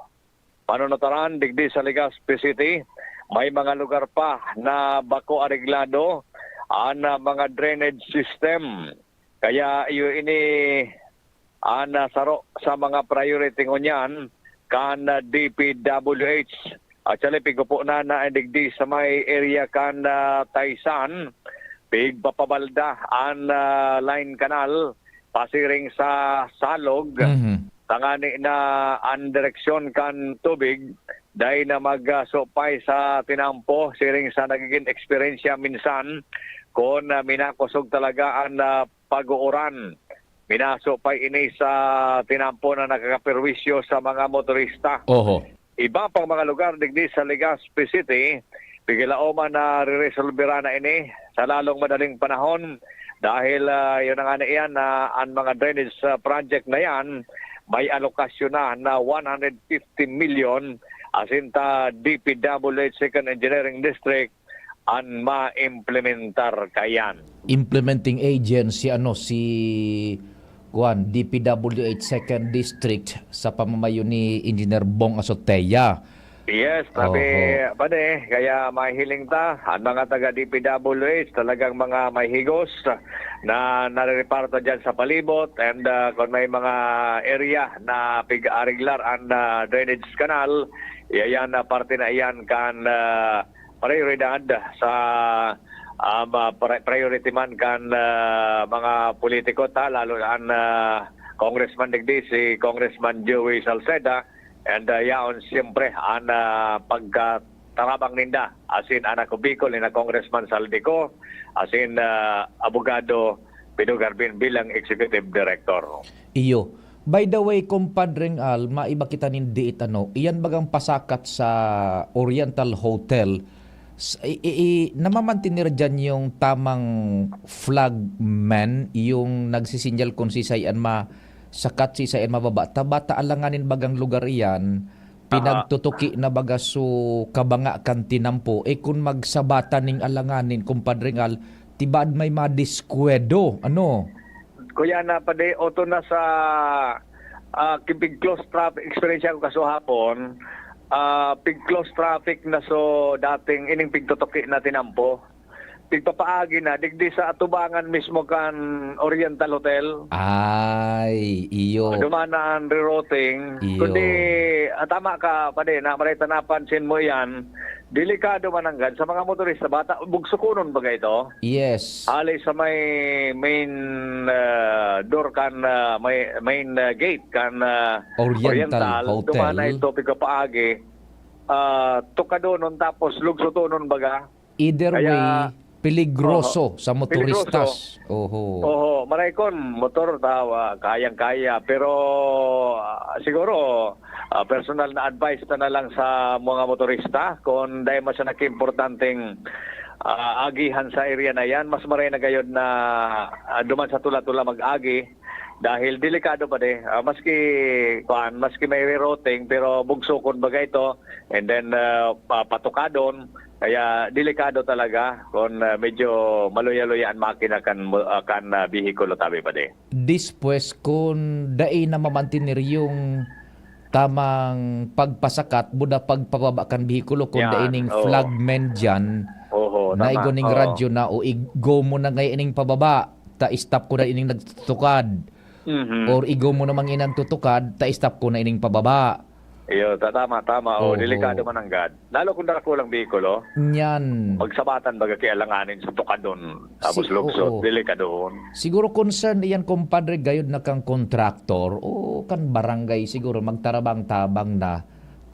Panunutaran digdi sa Legazpi City, may mga lugar pa na bako areglado an, ah, mga drainage system. Kaya iyo ini an, ah, saro sa mga priority ngunyan kan, ah, D P W H. Actually, pigupo na na digdi sa may area kan, ah, Taysan, pigpapabalda an, ah, line canal pasiring sa Salog. Mhm. Tangani na an direksyon kan tubig, dai na magsupay sa tinampo, siring sa nagiging eksperyensya minsan, kun, ah, minakosog talaga an, ah, pag-uuran. Minasupay ini sa tinampo na nakakaperwisyo sa mga motorista. Oho. Iba pang mga lugar digdi sa Legazpi City, pigilaoman na reresolbera na ini sa lalong madaling panahon dahil, ah, yun na nga na iyan na an mga drainage, ah, project na yan may alokasyon na, na one hundred fifty million asin ta D P W H Second Engineering District an maimplementar kaiyan. Implementing agency, ano, si, kuwan, D P W H Second District sa pamamayo ni Engineer Bong Azotea. Yes, sabi, Oho. pade, kaya mahiling ta, ang mga taga D P W H, talagang mga may higos na nare-reparto dyan sa palibot, and, ah, kung may mga area na pig-ariglar ang, ah, drainage canal, iyan na parte na iyan kan, ah, prioridad sa, ah, ma-, pri-, priority man kan, ah, mga politiko ta, lalo na an, ah, congressman digdi, si Congressman Joey Salceda, and, ah, yaon siyempre an, ah, pagkatarabang ninda, asin an ako Bicol, nina Congressman Zaldy Co, asin, ah, Abogado Pido Garbin bilang executive director. Iyo. By the way, Compadreng Al, maiba kita nin diit, ano, iyan bagang pasakat sa Oriental Hotel, s-, i-, i-, i-, namamantener diyan yung tamang flagman, yung nagsisinyal kung sisay an masakat, sisay an mababa. Ta bata alanganin bagang lugar iyan, Aha. pinagtutuki na baga so kabanga kan tinampo. Eh, kun magsabatan ning alanganin, Compadreng Al, tibaad may madiskwedto, ano? Kuya, na padi, oto na sa, ah, ki-, pig-close traffic, experience ko kaso hapon, ah, pig-close traffic na so dating ining pigtutuki na tinampo. Pigpapaagi na, digdi sa atubangan mismo kan Oriental Hotel. Ay, iyo. Duman na ang rerouting. Iyo. Kundi, ah, tama ka, padi, na maray ta napansin mo iyan, delikado mananggad sa mga motorista. Bata, bugsukunon baga ito? Yes. Hali sa may main, ah, door kan, ah, may, main, ah, gate kan, ah, Oriental Oriental. Hotel. Duman na ito, pigpapaagi. Ah, tukadonon tapos lugsutonon baga. Either Kaya, way, peligroso oho. sa motoristas. Peligroso. Oho. Oho, maray kon motor, tawa, kayang-kaya. Pero, ah, siguro, ah, personal na advice ta na lang sa mga motorista, kung dai man siya nagkaimportanteng, ah, agihan sa area na yan, mas maray na gayod na, ah, duman sa tula-tula mag-agi. Dahil delikado padi, ah, maski, kuan, maski may rerouting, pero bugsukon baga ito, and then, ah, pa-, patukadon, kaya delikado talaga kung, ah, medyo maluya-luya an makina kan mo-, ah, kan, ah, bihikulo, tabi padi. Dispwes, kun dai na mamantener yung tamang pagpasakat, buda pagpababa kan bihikulo, kun Yan, dai ning oo. flagman diyan, Oho, na tama, igo ning oo. radyo na, o igo mo na ngay ining pababa, ta stop ko na ining nagtutukad. Mhm. Or igo mo namang inang tutukad, ta stop ko na ining pababa. Iyo, ta-, tama, tama. O, Oho. delikado mananggad. Lalo kung dakulang bihikulo. Nyan. Pagsabatan baga ki alanganin sa tukadon, tapos Si-, lugso, oo. delikadon. Siguro concern iyan, Compadre, gayod na kang kontraktor o kan barangay siguro magtarabang-tabang na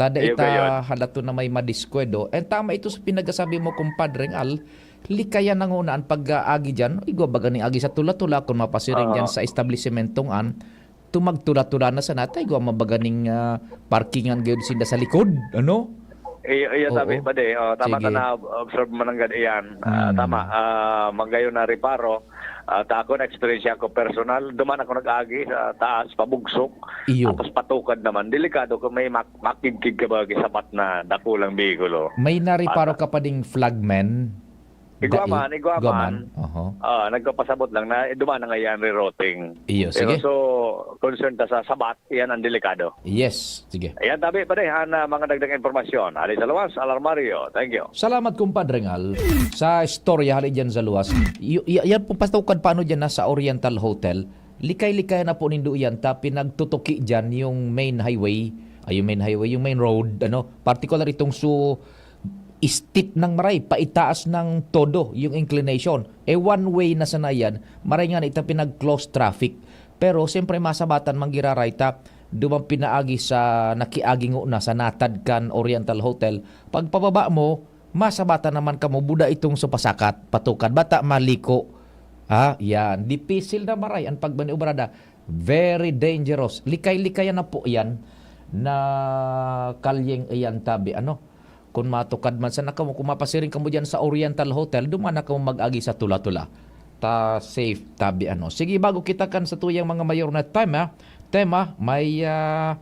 Tada Iyo ita gayon. Halato na may madiskwento. And tama ito sa pinagasabi mo, kumpadreng Al, likayan na nguna an pag-aagi diyan. Igwa baga ning agi sa tula-tula kun mapasiring diyan Oo. Sa establisimentong an, tumagtula-tula na sana, ta igwa man baga ning, ah, parkingan gayod sinda sa likod, ano? Iyo, iyo, Oo. Sabi pa di, oh, tama Sige. Ta na-observe mo nanggad iyan. Ah, Hmm. Tama, ah, magayon na reparo. Ah, ta ako, na-eksperyensya ko personal, duman ako nag-agi sa taas, pabugsok, Iyo. Tapos patukad naman. Delikado kung may mak-, makigkig ka ba, sapat na dakulang behikulo. May nariparo Ata. Ka pa ding flagman? Igwa Dai? Man, igwa Igwa man. Man? Oho. Ah, nagpapasabot lang na, eh, duman na nga yan, rerouting. Iyo, Pero sige. So, concern ta sa sabat, yan ang delikado. Yes, sige. Ayan, tabi pa rin, han, ah, mga dagdag impormasyon. Ali sa luwas, Alarmario. Thank you. Salamat, kumpadre Ngal. Sa istorya, hali dyan sa luwas. Y-, y-, yan po, patukad paano dyan na sa Oriental Hotel. Likay-likay na po nindo yan, ta pinagtutuki dyan yung main highway. Ay, yung main highway, yung main road, ano. Particular itong su-, steep ng maray, paitaas ng todo yung inclination. Eh, one way na sana yan, maray nga na ita pinag-close traffic. Pero, siyempre, masabatan manggiraray ta, duman pinaagi sa nakiagi ngona sa natad kan Oriental Hotel. Pagpababa mo, masabatan naman kamo, buda itong supasakat, patukad, bata maliko. Ha? Yan. Dipisil na maray ang pagmaniobrada. Very dangerous. Likay-likayan na po yan na kalyeng iyan tabi. Ano? Kung matukad man sana kamo, kung mapasiring kamo dyan sa Oriental Hotel, duman na kamo mag-agi sa tula-tula. Ta safe tabi, ano. Sige, bago kita kan sa tuyang mga mayor na time, ha? Tema, may, ah,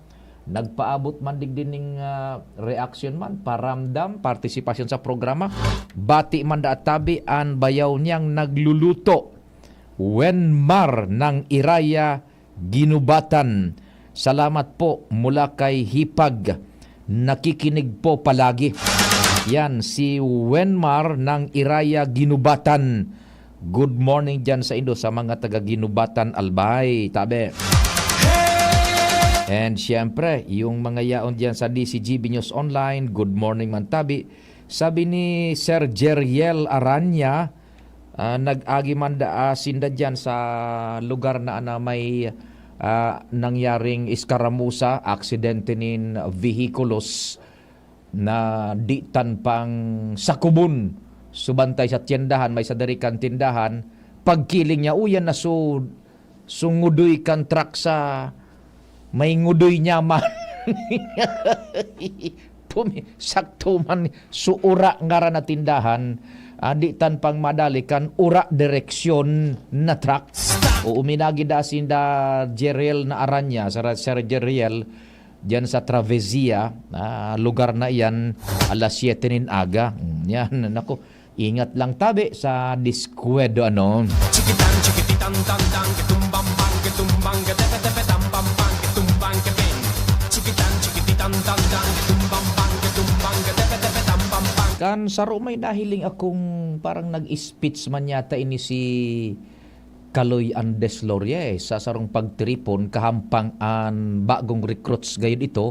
nagpaabot man digdi ning, ah, reaksyon man, paramdam, partisipasyon sa programa. Bati man da tabi an bayaw niyang nagluluto. Wenmar ng Iraya Ginubatan. Salamat po mula kay Hipag. Nakikinig po palagi. Yan, si Wenmar ng Iraya Ginubatan. Good morning dyan sa indo sa mga taga Ginubatan, Albay, tabi. And siyempre, yung mga yaon dyan sa D C G B News Online, good morning man tabi. Sabi ni Sir Jeriel Aranya, ah, nag-agi man da, ah, sinda diyan sa lugar na, na may, ah, nangyaring eskaramusa, aksidente nin vehikulos na di tan pang sakubon. So, bantay sa tiyendahan, may sadiri kan tindahan, pagkiling niya, uyan na so, so ngudoy kan truck sa may ngudoy niya man. Pumi-, sakto man, so ura ngaran na tindahan, ah, di tan pang madali kan ura direksyon na truck. O uminagi da sinda Jeriel na Aranya, sa Ra-, Sir Jeriel, diyan sa Travesia, ah, lugar na iyan, alas siyete nin aga. Mm, yan, naku, ingat lang tabi sa diskwedo, ano. Chikitan, chikititan, tan, tan, kitumbang, bang, kitumbang, katepe, tepe, tam, pam, pam, kitumbang, kepeng. Chikitan, chikititan, tan, tan, kitumbang, bang, kitumbang, katepe, tepe, tam, pam, pam. Kan saro may nahiling akong parang nag-speech man yata ini si Kaloy Andes Loria, eh, sa sarong pagtiripon kahampang an bagong recruits gayod ito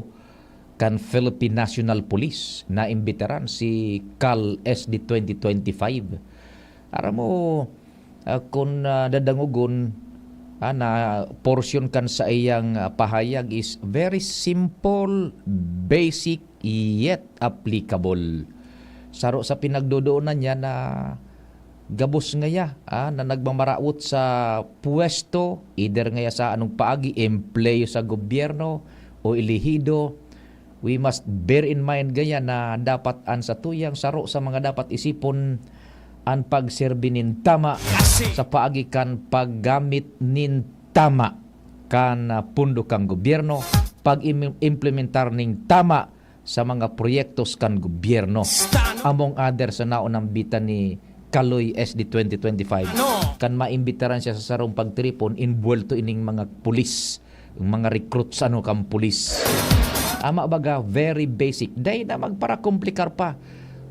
kan Philippine National Police. Naimbitaran si Kal S D twenty twenty-five. Aram mo, ah, kun, ah, dadangogon, ah, na portion kan sa iyang, ah, pahayag is very simple, basic, yet applicable. Saro sa pinagdodoonan niya na gabos ngaya, ah, na nagmamarawot sa pwesto, either ngaya sa anong paagi, empleyo sa gobyerno o elehido, we must bear in mind gaya na dapat an satuyang saro sa mga dapat isipon an pagserbi nin tama sa paagi kan paggamit nin tama kan, ah, pondo kan gobyerno, pag-im-, implementar nin tama sa mga proyektos kan gobyerno. Among other sa naunang bita ni Kaloy S D twenty twenty-five, kan maimbitaran siya sa sarong pagtiripon, inbuwelto ining mga pulis, mga recruits, ano, kan pulis. Ama baga, very basic. Dai na magparakomplikar pa.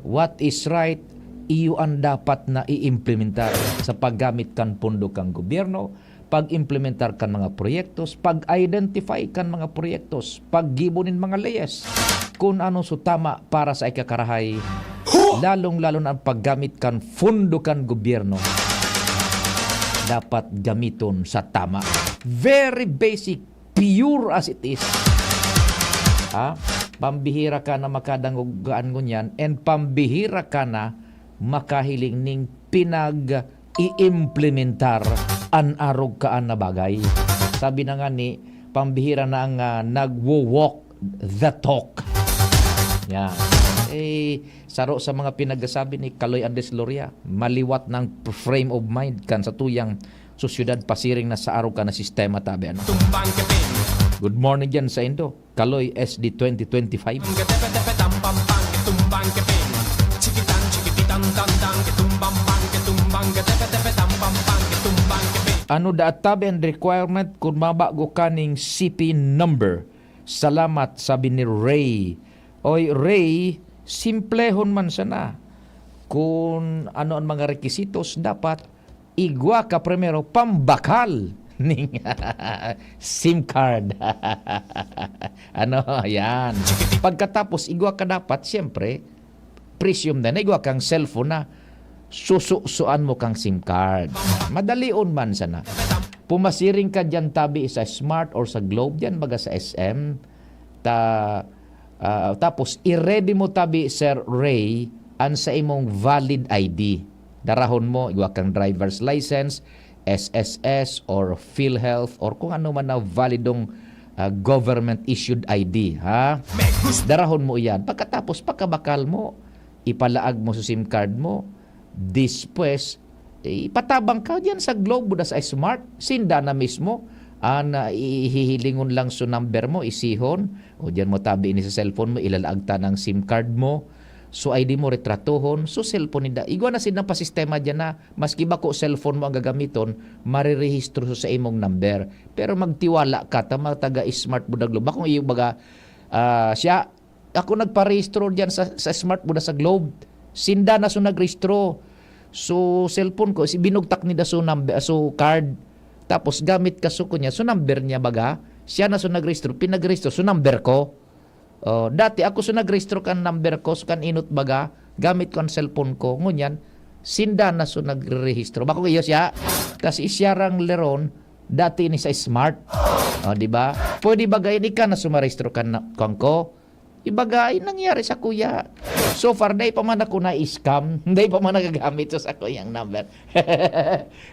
What is right, iyo an dapat na iimplementar sa paggamit kan pondo kan gobyerno, pag-implementar kan mga proyektos, pag-identify kan mga proyektos, paggibo nin mga leyes, kun ano so tama para sa ikakarahay, lalong-lalo na ang paggamit kan pondo kan gobyerno. Dapat gamiton sa tama. Very basic, pure as it is. Ha? Pambihira ka na makadangog kaan ngunyan, and pambihira ka na makahiling ning pinag-iimplementar an arog kaan na bagay. Sabi na nga ni, pambihira na ang, ah, nagwo-walk the talk. Yan. Eh, saro sa mga pinagsasabi ni Kaloy Andres Loria, maliwat na ang frame of mind kan sa tuyang sosyedad pasiring na sa arog ka na sistema, tabi, ano? Tumbang kepeng. Good morning dyan sa Indo. Kaloy S D twenty twenty-five. Ketepe-tepe tam pam pam, ketumbang kepeng. Chikitan, chikititan, tan tan, ketumbang pang, ketumbang ketepe-tepe tam pam pam, ketumbang kepeng. Ano da, tabi, ang requirement kun mabago ka ning C P number? Salamat, sabi ni Ray. Oy, Ray, simplehon man sana. Kun ano ang mga requisitos, dapat igwa ka primero pambakal ning SIM card. Ano, yan. Pagkatapos, igwa ka dapat, siyempre, presume na, na igwa kang cellphone na sususuan mo kang SIM card. Madalion man sana. Pumasiring ka diyan, tabi, sa Smart or sa Globe, diyan baga sa S M. Ta, ah, tapos, i-ready mo, tabi, Sir Ray, an sa imong valid I D. Darahon mo, igwa kang driver's license, S S S, or PhilHealth, or kung ano man na validong, ah, government-issued I D, ha? Darahon mo iyan. Pagkatapos, pakabakal mo, ipalaag mo sa SIM card mo. Despues, eh, ipatabang ka diyan sa Globe o da sa Smart. Sinda na mismo an, ah, hihilingon lang so number mo, isihon. O diyan mo tabi ini sa cellphone mo, ilalaag ta ng SIM card mo. So, I D mo, retratohon. So, cellphone ninda. Igwa na sinda pa sistema diyan na, maski bako cellphone mo ang gagamiton, marirehistro so sa imong number. Pero magtiwala ka, ta mga taga-Smart o da Globe. Bakong iyo baga, ah, siya, ako nagparehistro diyan sa, sa Smart o da sa Globe. Sinda na so nagrehistro. So, cellphone ko, si binugtak ni da so number, so card. Tapos gamit ka so kunya, so number niya baga. Siya na so nagrehistro, pinagrehistro, so number ko. Oh, dati ako so nagrehistro kan number ko, so kan inot baga, gamit ko ang cellphone ko. Ngunyan, sinda na so nagrerehistro. Bako iyo siya, kasi siya rang Leron, dati ni sa Smart. Oh, di ba? Pwede baga ini ka na sumarehistro kan na, kan ko? Ibaga, ay nangyari sa kuya. So far, dai pa man ako na-scam. Dai pa man nagagamit sa sakuyang number.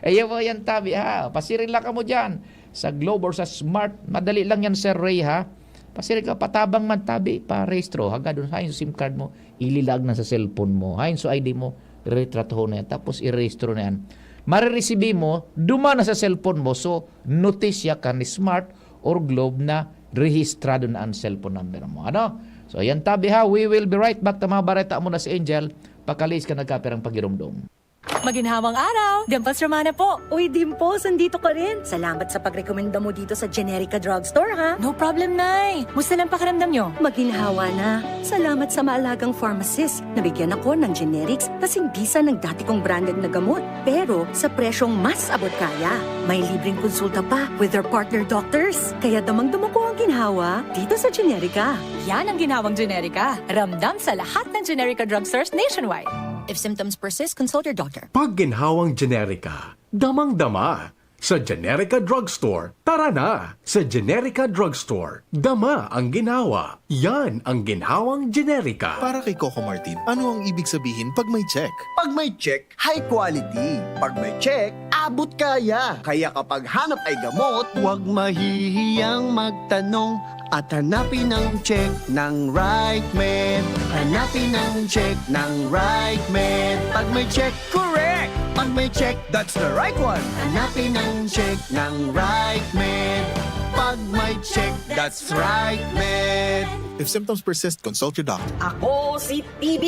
Ayo po yan, tabi, ha. Pasiring lang kamo dyan. Sa Globe or sa Smart. Madali lang yan, Sir Ray, ha. Pasiring ka, patabang man, tabi, pa-rehistro. Hagadon, hain so SIM card mo, ililag na sa cellphone mo. Hain so I D mo, retratohon na yan. Tapos, irehistro na yan. Mariresibi mo, duman na sa cellphone mo. So, notisya ka ni Smart or Globe na rehistrado na ang cellphone number mo. Ano? So, yan tabi ha. We will be right back. Ta mga bareta muna si Angel. Pakalis ka nagkapirang pagirumdom. Maginhawang araw! Dimples Romana po! Uy, Dimples, andito ka rin! Salamat sa pagrekomenda mo dito sa Generica Drugstore, ha? No problem, Nay! Musta lang pakiramdam nyo? Maginhawa na. Salamat sa maalagang pharmacist. Nabigyan ako ng generics kasing bisa ng dati kong branded na gamot, pero sa presyong mas abot kaya. May libreng konsulta pa with their partner doctors. Kaya damang-dama ko ang ginhawa dito sa Generica. Yan ang ginhawang Generica. Ramdam sa lahat ng Generica drugstores nationwide. If symptoms persist, consult your doctor. Pag ginhawang Generica, damang-dama. Sa Generica Drugstore, tara na! Sa Generica Drugstore, dama ang ginhawa. Yan ang ginhawang Generica. Para kay Coco Martin, ano ang ibig sabihin pag may check? Pag may check, high quality. Pag may check, abot kaya. Kaya kapag hanap ay gamot, huwag mahihiyang magtanong at hanapin ang check ng right med. Hanapin ang check ng right med. Pag may check, correct! Pag may check, that's the right one. Hanapin ang check ng right med. Pag may check, that's right med. If symptoms persist, consult your doctor. Ako si T B.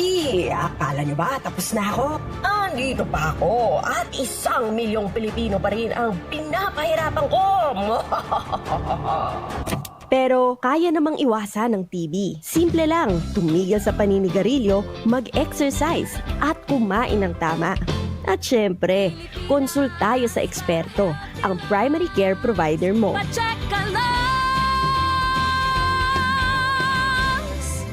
Akala nyo ba tapos na ako? Andito pa ako at isang milyong Pilipino pa rin ang pinapahirapan ko. Pero kaya namang iwasan ng T B. Simple lang, tumigil sa paninigarilyo, mag-exercise, at kumain ng tama. At syempre, konsultayo sa eksperto, ang primary care provider mo. Pa-check ka lang!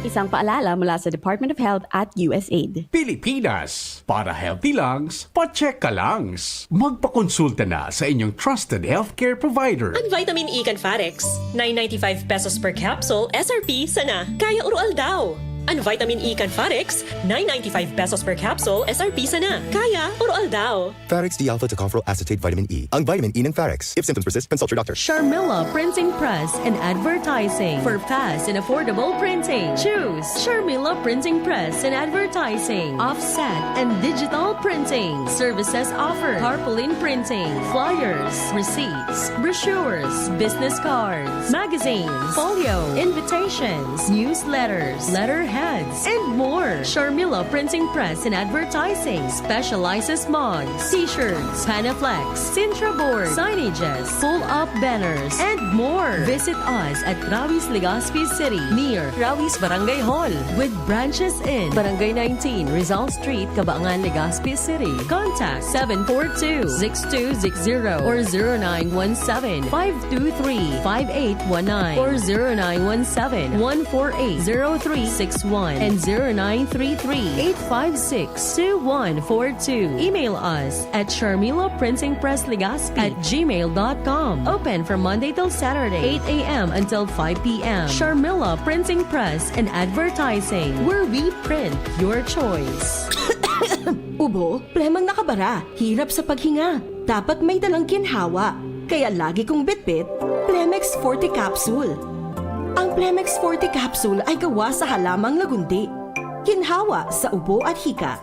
Isang paalala mula sa Department of Health at U S A I D. Pilipinas, para healthy lungs, pa-check ka lungs. Magpakonsulta na sa inyong trusted healthcare provider. An vitamin E kan Farex, nine ninety-five pesos per capsule, S R P sana. Kaya oro aldaw. An vitamin E kan Farex, nine ninety-five pesos per capsule, S R P sana. Kaya oro aldaw. Farex D-alpha tocopherol acetate vitamin E. Ang vitamin E ng Farex. If symptoms persist, consult your doctor. Sharmila Printing Press and Advertising. For fast and affordable printing, choose Sharmila Printing Press and Advertising. Offset and digital printing. Services offered: tarpaulin printing, flyers, receipts, brochures, business cards, magazines, folio, invitations, newsletters, letterheads, and more. Sharmila Printing Press and Advertising specializes mugs, t-shirts, Panaflex, Sintra board, signages, pull-up banners, and more. Visit us at Rawis, Legazpi City, near Rawis Barangay Hall, with branches in Barangay nineteen, Rizal Street, Cabangan, Legazpi City. Contact seven four two, six two six zero or zero nine one seven, five two three, five eight one nine or zero nine one seven, one four eight, zero three six one and zero nine three three, eight five six, two one four two. Email us at Sharmila Printing Press Legazpi at gmail dot com. Open from Monday till Saturday, eight a.m. until five p.m. Sharmila Printing Press and Advertising, where we print your choice. Ubo, plemang nakabara, hirap sa paghinga. Dapat may dalang ginhawa. Kaya lagi kong bitbit, Plemex Forte Capsule. Ang Plemex Forte Capsule ay gawa sa halamang lagundi. Ginhawa sa ubo at hika.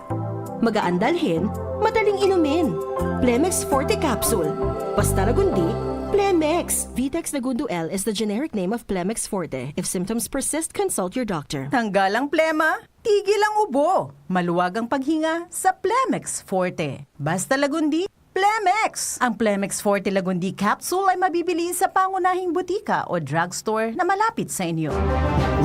Magaan dalhin, madaling inumin. Plemex Forte Capsule. Basta lagundi, Plemex. Vitex Lagundo L is the generic name of Plemex Forte. If symptoms persist, consult your doctor. Tanggal ang plema, tigil ang ubo. Maluwag ang paghinga sa Plemex Forte. Basta lagundi, Plemex! Ang Plemex Forte Lagundi Capsule ay mabibili sa pangunahing butika o drugstore na malapit sa inyo.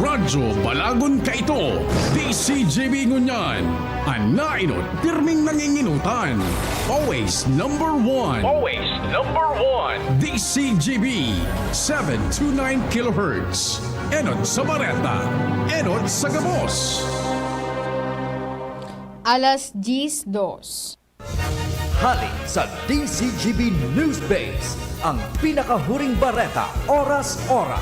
Radyo Balagon kaito, D C G B ngunyan. An nainot, pirming nanginginutan. Always number one. Always number one. D C G B, seven two nine kilohertz. Enot sa Bareta, enot sa gabos. Alas diyes dos. Hali sa D C G B News Base, ang pinakahuring bareta, oras-oras.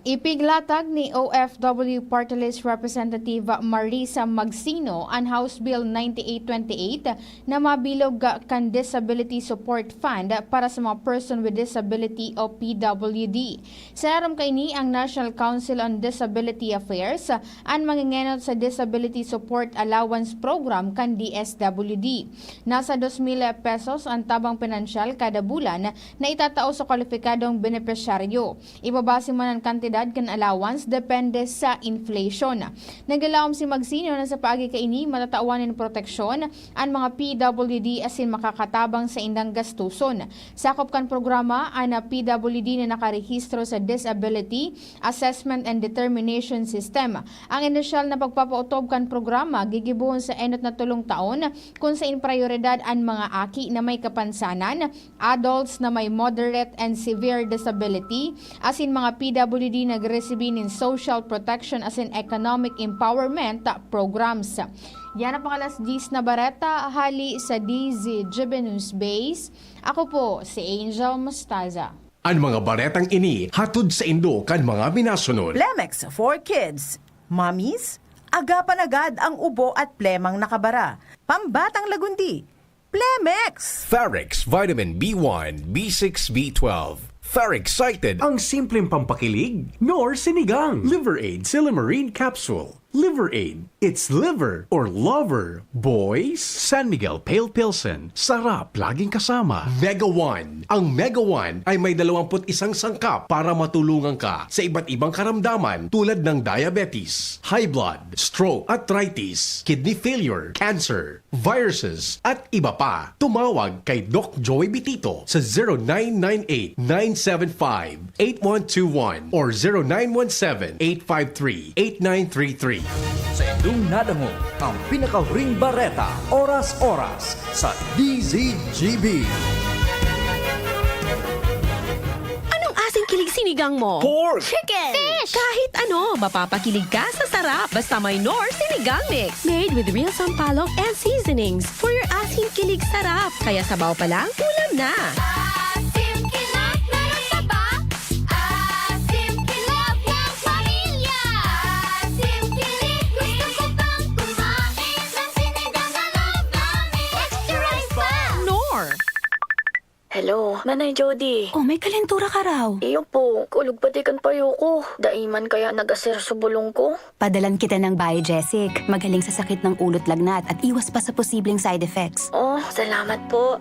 Ipiglatag ni O F W Party List Representative Marisa Magsino an House Bill ninety-eight twenty-eight na mabilog kan Disability Support Fund para sa mga person with disability o P W D. Sa aram kaini ang National Council on Disability Affairs, an mangingenot sa Disability Support Allowance Program kan D S W D. Nasa dos mil pesos an tabang pinansyal kada bulan na itatao sa kwalipikadong benepisyaryo. Ibabase man an kantidad kan allowance depende sa inflation. Naglaom si Magsino na sa paagi kaini matatawan nin proteksyon an mga P W D asin makakatabang sa indang gastuson. Sakop kan programa an P W D na nakarehistro sa Disability Assessment and Determination System. Ang inisyal na pagpapautob kan programa gigibohon sa enot na tolong taon, kun sain prayoridad an mga aki na may kapansanan, adults na may moderate and severe disability, asin mga P W D nagresibi nin social protection asin economic empowerment programs. Yan ang pang alas diyes na bareta hali sa D Z G B News Base. Ako po si Angel Mostaza. An mga baretang ini hatod saindo kan mga minasunod. Plemex for Kids. Mommies, agapan agad ang ubo at plemang nakabara. Pambatang lagundi, Plemex! Farex Vitamin B one, B six, B twelve. Farex Excited. Ang simpleng pampakilig, nor sinigang. Liver Aid Silymarin Capsule. Liver Aid. It's liver or lover. Boys, San Miguel Pale Pilsen. Sarap laging kasama. Mega One. Ang Mega One ay may dalawampu't isang sangkap para matulungan ka sa iba't ibang karamdaman tulad ng diabetes, high blood, stroke, arthritis, kidney failure, cancer, viruses, at iba pa. Tumawag kay Doc Joey Bitito sa zero nine nine eight, nine seven five, eight one two one or zero nine one seven, eight five three, eight nine three three. Sa indong nadangog ang pinakahuring bareta, oras-oras, sa D Z G B. Anong asing kilig si sinigang mo. Pork! Chicken! Fish! Kahit ano, mapapakilig ka sa sarap. Basta may Knorr Sinigang Mix. Made with real sampalok and seasonings for your asin kilig sarap. Kaya sabaw pa lang, ulam na. Asim kilig, meron ka ba? Asim kilig ng pamilya. Asim kilig, gusto ko pang kumain ng sinigang na love namin. Extra rice pa! Knorr. Hello, Nanay Jody. Oh, may kalentura ka raw. Iyo po, kulog pati kan payo ko. Dai man kaya nag-aser sa bulong ko. Padalan kita ng Biogesic. Magaling sa sakit ng ulo't lagnat at iwas pa sa posibleng side effects. Oh, salamat po.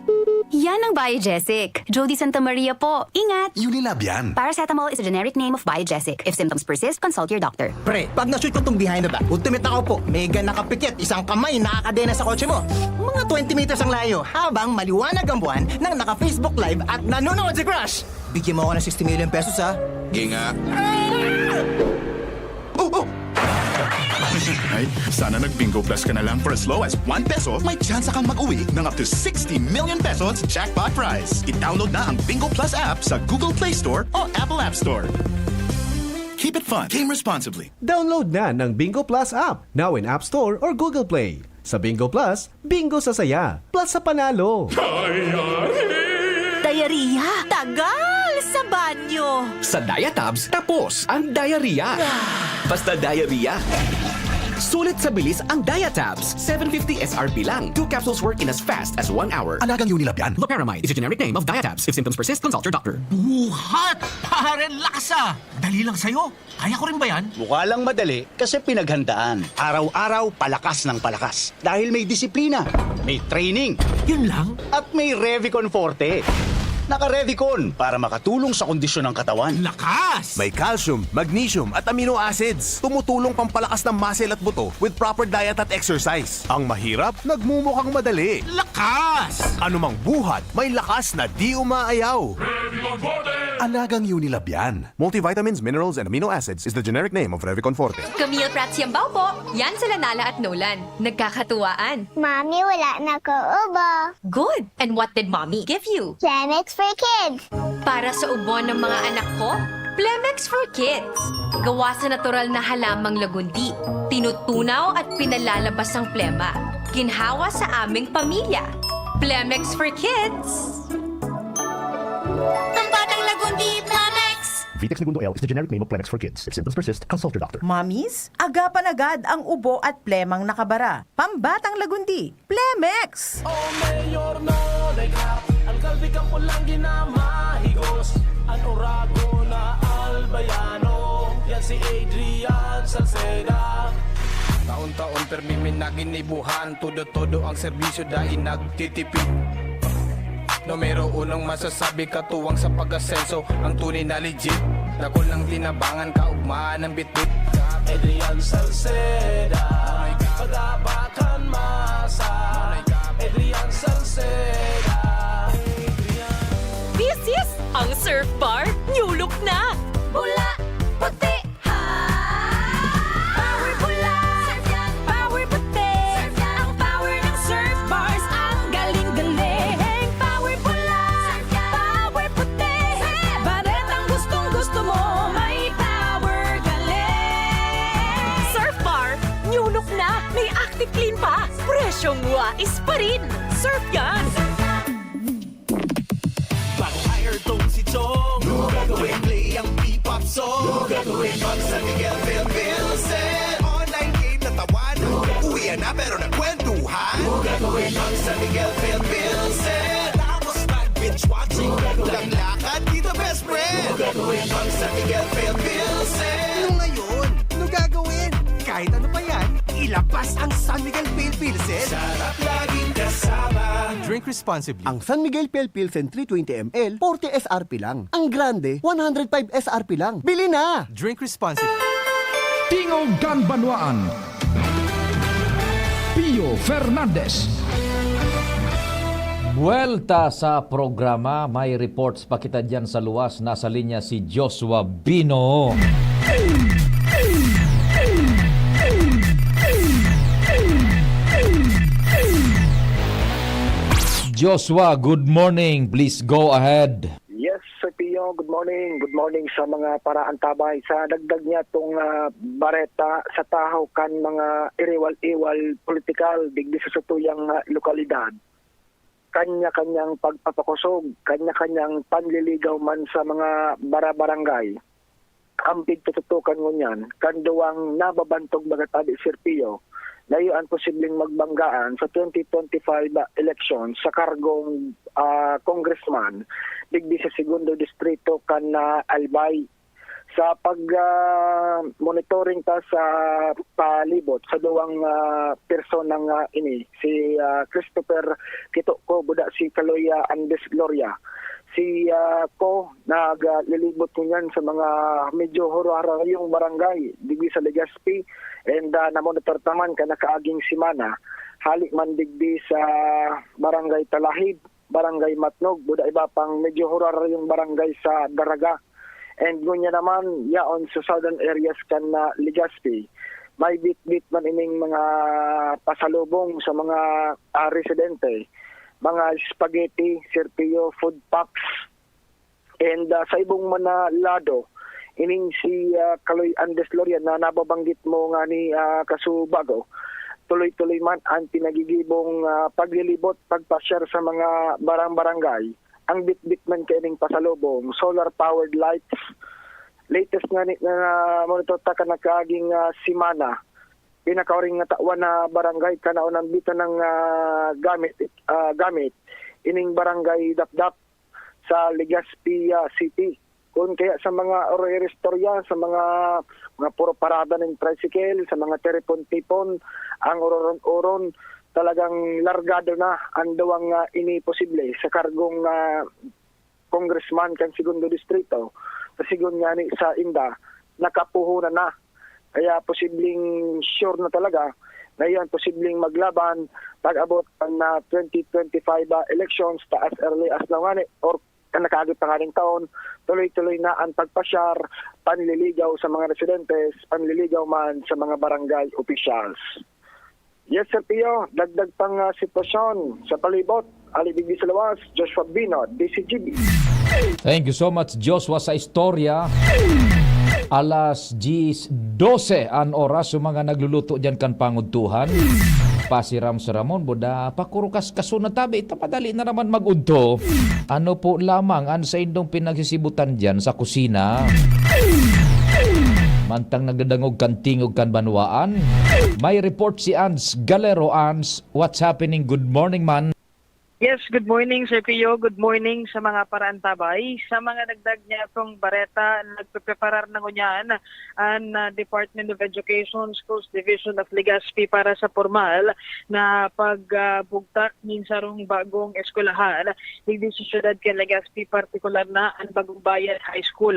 Yan ang Biogesic. Jody Santa Maria po. Ingat! Unilab yan. Paracetamol is a generic name of Biogesic. If symptoms persist, consult your doctor. Pre, pag na-shoot ko tong behind the back, ultimate ako po. Mega nakapikit, isang kamay nakakadena sa kotse mo. Mga twenty meters ang layo, habang maliwanag ang buwan nang naka-Facebook Live at nanonood si Crush. Bigyan mo ako ng sixty million pesos, ha? Ginga. Oh, oh! Ay, sana nag-Bingo Plus ka na lang. For as low as one peso, may tsansa kang mag-uwi ng up to sixty million pesos jackpot prize. I-download na ang Bingo Plus app sa Google Play Store o Apple App Store. Keep it fun. Game responsibly. Download na ng Bingo Plus app, now in App Store or Google Play. Sa Bingo Plus, bingo sa saya, plus sa panalo. Diarrhea? Tagal sa banyo! Sa Diatabs, tapos ang diarrhea. Basta diarrhea. Sulit sa bilis ang Diatabs. Seven fifty S R P lang. Two capsules work in as fast as one hour. Alagang Unilab yan. Loperamide is a generic name of Diatabs. If symptoms persist, consult your doctor. Buhat! Pare, lakas ah! Dali lang sa'yo. Kaya ko rin ba yan? Mukha lang madali kasi pinaghandaan. Araw-araw, palakas ng palakas. Dahil may disiplina, may training, Yun lang? at may Revicon Forte. Naka-Revicon para makatulong sa kondisyon ng katawan. Lakas! May calcium, magnesium at amino acids. Tumutulong pampalakas ng muscle at buto with proper diet at exercise. Ang mahirap, nagmumukhang madali. Lakas! Anumang buhat, may lakas na di umaayaw. Alagang Unilab yan. Multivitamins, minerals, and amino acids is the generic name of Revicon Forte. Camille Prats Yambao po. Yan sila Nala at Nolan. Nagkakatuwaan. Mami, wala na ko ubo. Good! And what did Mommy give you? Clemex for Kids. Para sa ubo ng mga anak ko, Plemex for Kids. Gawa sa natural na halamang lagundi. Tinutunaw at pinalalabas ang plema. Ginhawa sa aming pamilya. Plemex for Kids. Pambatang lagundi, Plemex! Vitex Negundo L is the generic name of Plemex for Kids. If symptoms persist, consult your doctor. Mommies, agapan agad ang ubo at plemang nakabara. Pambatang lagundi, Plemex! O Mayor Nonay Cap, alkalde kan pulang ginamahigos. An oragon na albayano, yan si Adrian Salceda. Taon-taon permi mi naginibuhan, todo-todo ang serbisyo dai nagtitipid. Numero unong masasabi katuwang sa pag-asenso, ang tunay na legit. Dakul nang tinabangan, kaugmaan ng bitbit. Adrian Salceda, pag-abakan masa. Adrian Salceda. This is ang Surf Bar New Look na! Pula, puti, ha! Power pula! Surf yan! Power puti! Surf yan! Ang power ng Surf Bars, ang galing-galing! Power pula! Surf yan! Power puti! Surf yan! Baretang gustong-gusto mo, may power galing! Surf Bar New Look na! May Active Clean pa! Presyong wais pa rin! Surf yan! Pag-hire tong si Chong, no gagawin. Play ang P-pop song, no gagawin. Pag San Miguel Phil Pilsen, online game na tawan. No gagawin. Uwian na pero nagkwentuhan, no gagawin. Pag San Miguel Phil Pilsen, tapos mag-binge watching. No gagawin. Walang lakad, di the best friend. No gagawin. Pag San Miguel Phil Pilsen. Ano ngayon? Ano gagawin? Kahit ano pa yan, ilabas ang San Miguel Pale Pilsen. Sarap laging kasama. Drink responsibly. Ang San Miguel Pale Pilsen three twenty M L, forty S R P lang. Ang grande, one hundred five S R P lang. Bili na! Drink responsibly. Tingog kan Banwaan. Pio Fernandez. Buwelta sa programa, may reports pa kita diyan sa luwas. Nasa linya si Joshua Bino. Joshua, good morning. Please go ahead. Yes, Sir Pio. Good morning, good morning sa mga paraantabay. Sa dagdag niya tong ah, bareta sa tahaw kan mga iriwal-iwal politikal digdi sa satuyang ah, lokalidad. Kanya-kanyang pagpapakosog, kanya-kanyang panliligaw man sa mga barabarangay. Ang pigtututukan ngunyan kan duwang nababantog magatabi, Sir Pio, na iyo ang posibleng magbanggaan sa twenty twenty-five election sa kargong ah, congressman digdi sa segundo distrito kan ah, Albay. Sa pag ah, monitoring ta sa palibot sa duwang ah, personang ah, ini, si ah, Christopher Kitoko, buda si Kaloy ah, Andes Gloria. Si ah, Ko naglilibot ngunyan sa mga medyo hurarayong barangay digdi sa Legazpi, and ah, namonitor ta man kan nakaaging semana. Hali man digdi sa Barangay Talahib, Barangay Matnog, buda iba pang medyo hurarayong barangay sa Daraga. And ngunyan naman, yaon sa southern areas kan ah, Legazpi, may bitbit man ining mga pasalubong sa mga ah, residente, mga spaghetti, Sir Pio, food packs. And ah, sa ibong man na lado, ining si ah, Kaloy Andes Lorian na nababanggit mo nga ni ah, Kasubago, tuloy-tuloy man ang pinagigibong ah, paglilibot, pagpasyar sa mga barang-barangay. Ang bitbit man kaining pasalubong, solar-powered lights. Latest nga ni, na monitor ta kan nakaaging ah, semana, pinakahuring nga tawan na barangay, kanaon nambitan ng ah, gamit, ah, gamit, ining barangay Dapdap sa Legazpi ah, City. Kun kaya sa mga oro-, istorya, sa mga, mga puro parada ng tricycle, sa mga teripon-tipon, ang uroron-uron, talagang largado na ang duwang ah, ini posible sa kargong ah, congressman kan segundo distrito. Sa sigon nga ni sa inda, nakapuhunan na. Kaya posibleng sure na talaga na iyan posibleng maglaban pag-abot kan ah, twenty twenty-five ah, elections, ta as early as now ngani or kan nakaagit pa nganing taon, tuloy-tuloy na ang pagpasyar, panliligaw sa mga residentes, panliligaw man sa mga barangay officials. Yes, Sir Pio, dagdag pang ah, sitwasyon sa palibot, ali digdi sa lawas, Joshua Bino, D C G B. Thank you so much, Joshua, sa istorya. Alas diyes, dose an oras, yung mga nagluluto dyan kan pangudtuhan. Pasiram-siramon, buda, pakurukas kaso na tabi, ito madali na naman mag-udto. Ano po lamang ang saindong pinagsisibutan dyan sa kusina? Mantang nagdadangog kan tingog kan banwaan, may report si Ans Galero. Ans, what's happening? Good morning, man. Yes, good morning, Sir Pio. Good morning sa mga paraantabay. Sa mga dagdag niya itong bareta, nagpepreparar na ngunyan ang ah, Department of Education, Schools Division of Legazpi para sa formal na pagbugtak nin sarong bagong eskwelahan digdi sa siyudad kan Legazpi, partikular na ang Bagong Bayan High School.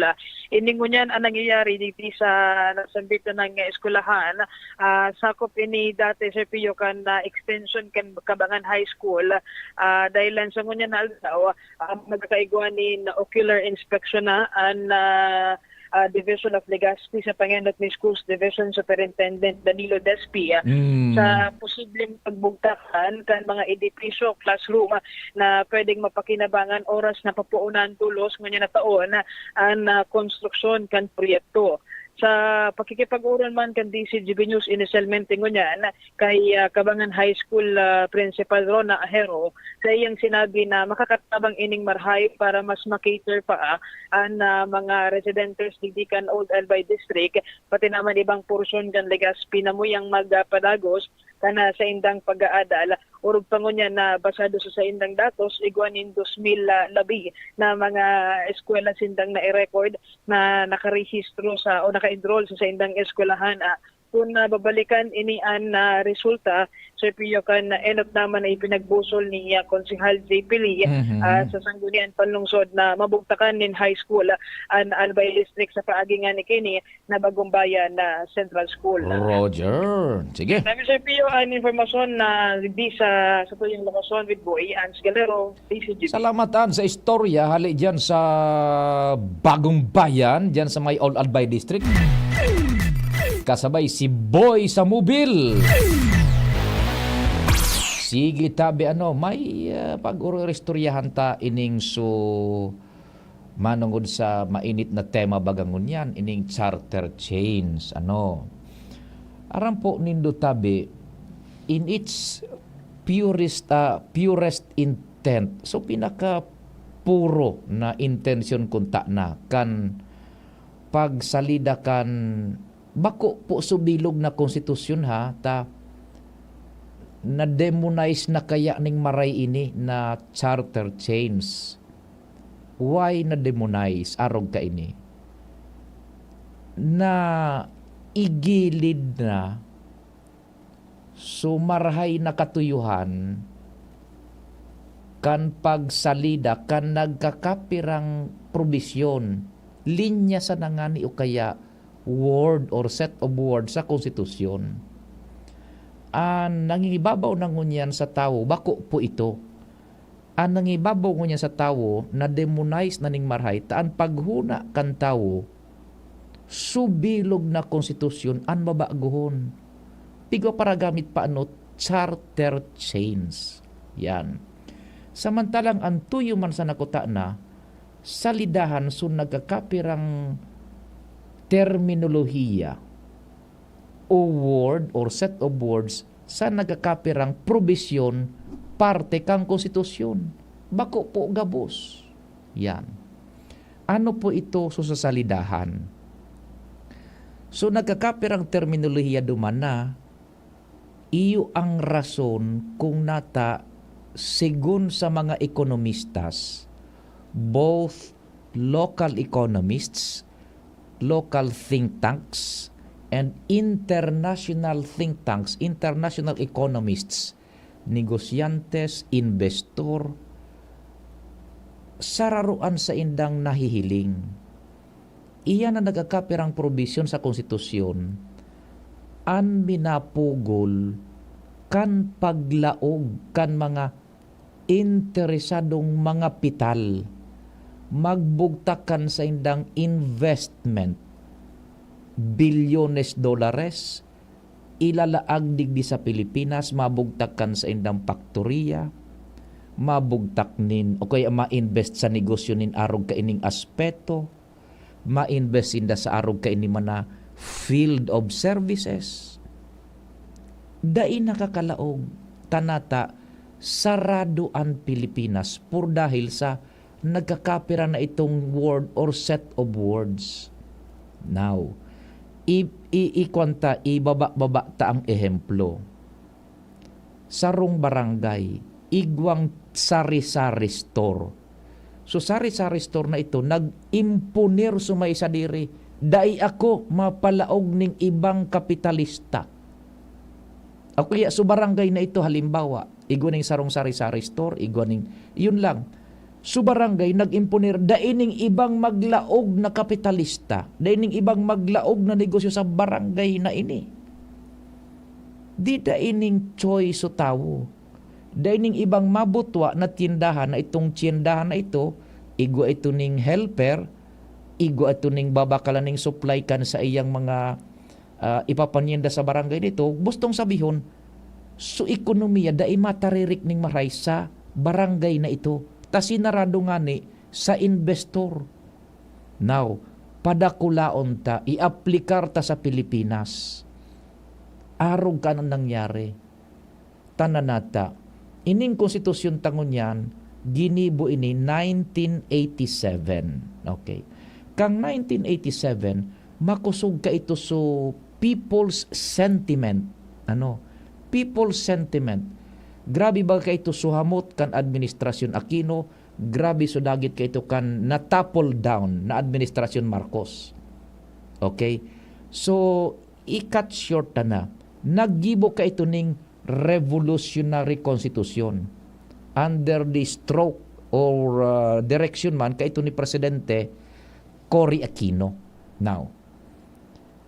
Ini ngunyan ang nangyayari digdi sa nasambit na ng eskwelahan. Ah, sakop ini dati, Sir Pio, kan ah, extension kan Kabangan High School. Ah, dahil lang sa ngunyan na aldaw, ah, magkakaigwa nin ocular inspection na an ah, ah, Division of Legazpi sa pangenot ni Schools Division Superintendent Danilo Despi, ah, Mm. sa posibleng pagbugtakan kan mga edipisyo, classroom, ah, na pwedeng mapakinabangan oras na papuunan tolos ngunyan na taon, ah, an ah, konstruksyon kan proyekto. Sa pakikipag-oron man kan D C G B News inisyalmente ngunyan kay ah, Kabangan High School ah, Principal Rona Ahero, sa iyang sinabi na makakatabang ining marahay para mas ma-cater pa ah, an ah, mga residentes digdi kan Old Albay District, pati naman ibang porsyon kan Legazpi na muyang magpadagos kan ah, saindang pag-aadal. Orog pa ngunyan na basado sa saindang datos, igwa nin dos mil ah, labi na mga eskwela sindang nai-record na nakarehistro sa o naka-enroll sa saindang eskwelahan. Ah, kun ah, babalikan ini an ah, resulta, Sir Pio, kan enot naman na ipinagbusol ni ah, Konsehal J P Lee Mhm. ah, sa Sangguniang Panlungsod na mabugtakan nin high school ah, an Albay District sa paagi nga ni kini na Bagong Bayan na Central School. Roger. Sige. Sabi, Sir Pio, ang informasyon na di sa sa tuyong lokasyon with Boy Ans Galero, D C G B. Salamat, An, sa istorya. Hali dyan sa Bagong Bayan, dyan sa may Old Albay District. Kasabay si Boy sa Mobil. Sige, tabi, ano, may ah, pag-uro-istoryahan ta ining su Manongod sa mainit na tema baga ngunyan, ining charter change, ano. Aram po nindo tabi, in its purest, ah, purest intent, so pinaka puro na intensyon kunta na kan pagsalida kan bako po subilog na konstitusyon, ha, ta na-demonize na kaya ning maray ini na charter change. Why na-demonize? Arog kaini, na igilid na, so marahay na katuyuhan kan pagsalida kan nagkakapirang probisyon, linya sana ngani o kaya word or set of words sa konstitusyon. An nangingibabaw na ngunyan sa tawo, bako po ito. An nangibabaw ngunyan sa tawo, na-demonize na ning marahay, ta an paghona kan tawo, subilog na konstitusyon an babagohon. Pigwa para gamit pa ano, charter change. Yan. Samantalang an tuyo man sa nakuta na, salidahan so nagkakapirang terminolohiya o word or set of words sa nagkakapirang probisyon parte kan konstitusyon. Bako po gabos. Yan. Ano po ito so sa salidahan? So nagkakapirang terminolohiya duman na, iyo ang rason kung nata, segun sa mga ekonomistas, both local economists, local think tanks, and international think tanks, international economists, negosyantes, investor, sararoan sa indang nahihiling. Iyan na nagkakapirang probisyon sa konstitusyon an minapugol kan paglaog kan mga interesadong mga pital magbugtak kan saindang investment, bilyones dolares, ilalaag digdi sa Pilipinas, mabugtak kan saindang paktoriya, mabugtak nin, o kaya ma-invest sa negosyo nin arog kaining aspeto, ma-invest sinda sa arog kaini man na field of services. Dai nakakalaog, tanata, sarado an Pilipinas por dahil sa nagkakapira na itong word or set of words. Now, i-, i-, ikwan ta, ibaba-baba ta ang ehemplo. Sarong barangay, igwang sari-sari store. So, sari-sari store na ito, nag-imponer so may sadiri, "Dai ako mapalaog ning ibang kapitalista." O kaya, so barangay na ito, halimbawa, igwa ning sarong sari-sari store, igwa ning, yun lang. So barangay, nag-imponer, dai ning ibang maglaog na kapitalista, dai ning ibang maglaog na negosyo sa barangay na ini. Di dai ning choice so tawo. Dai ning ibang mabutwa na tiyendahan na itong tiyendahan na ito, igwa ito ning helper, igwa ito ning babakalan ning supply kan sa iyang mga, ah, ipapanyenda sa barangay nito. Gustong sabihon, so ekonomiya dai mataririk ning maray sa barangay na ito. Ta sinarado ngani sa investor. Now, padakulaon ta, i-aplikar ta sa Pilipinas. Arog kan nangyari. Tananata, ining konstitusyon ta ngunyan, ginibo ini nineteen eighty-seven. Okay. Kan nineteen eighty-seven, makosog kaito so people's sentiment. Ano? People's sentiment. Grabe ba kaito so hamot kan Administrasyon Aquino? Grabe so dagit kaito kan na-topple down na Administrasyon Marcos? Okay? So, i-cut short ta na. Naggibo kaito ning revolutionary constitution under the stroke or, uh, direction man kaito ni Presidente Cory Aquino. Now,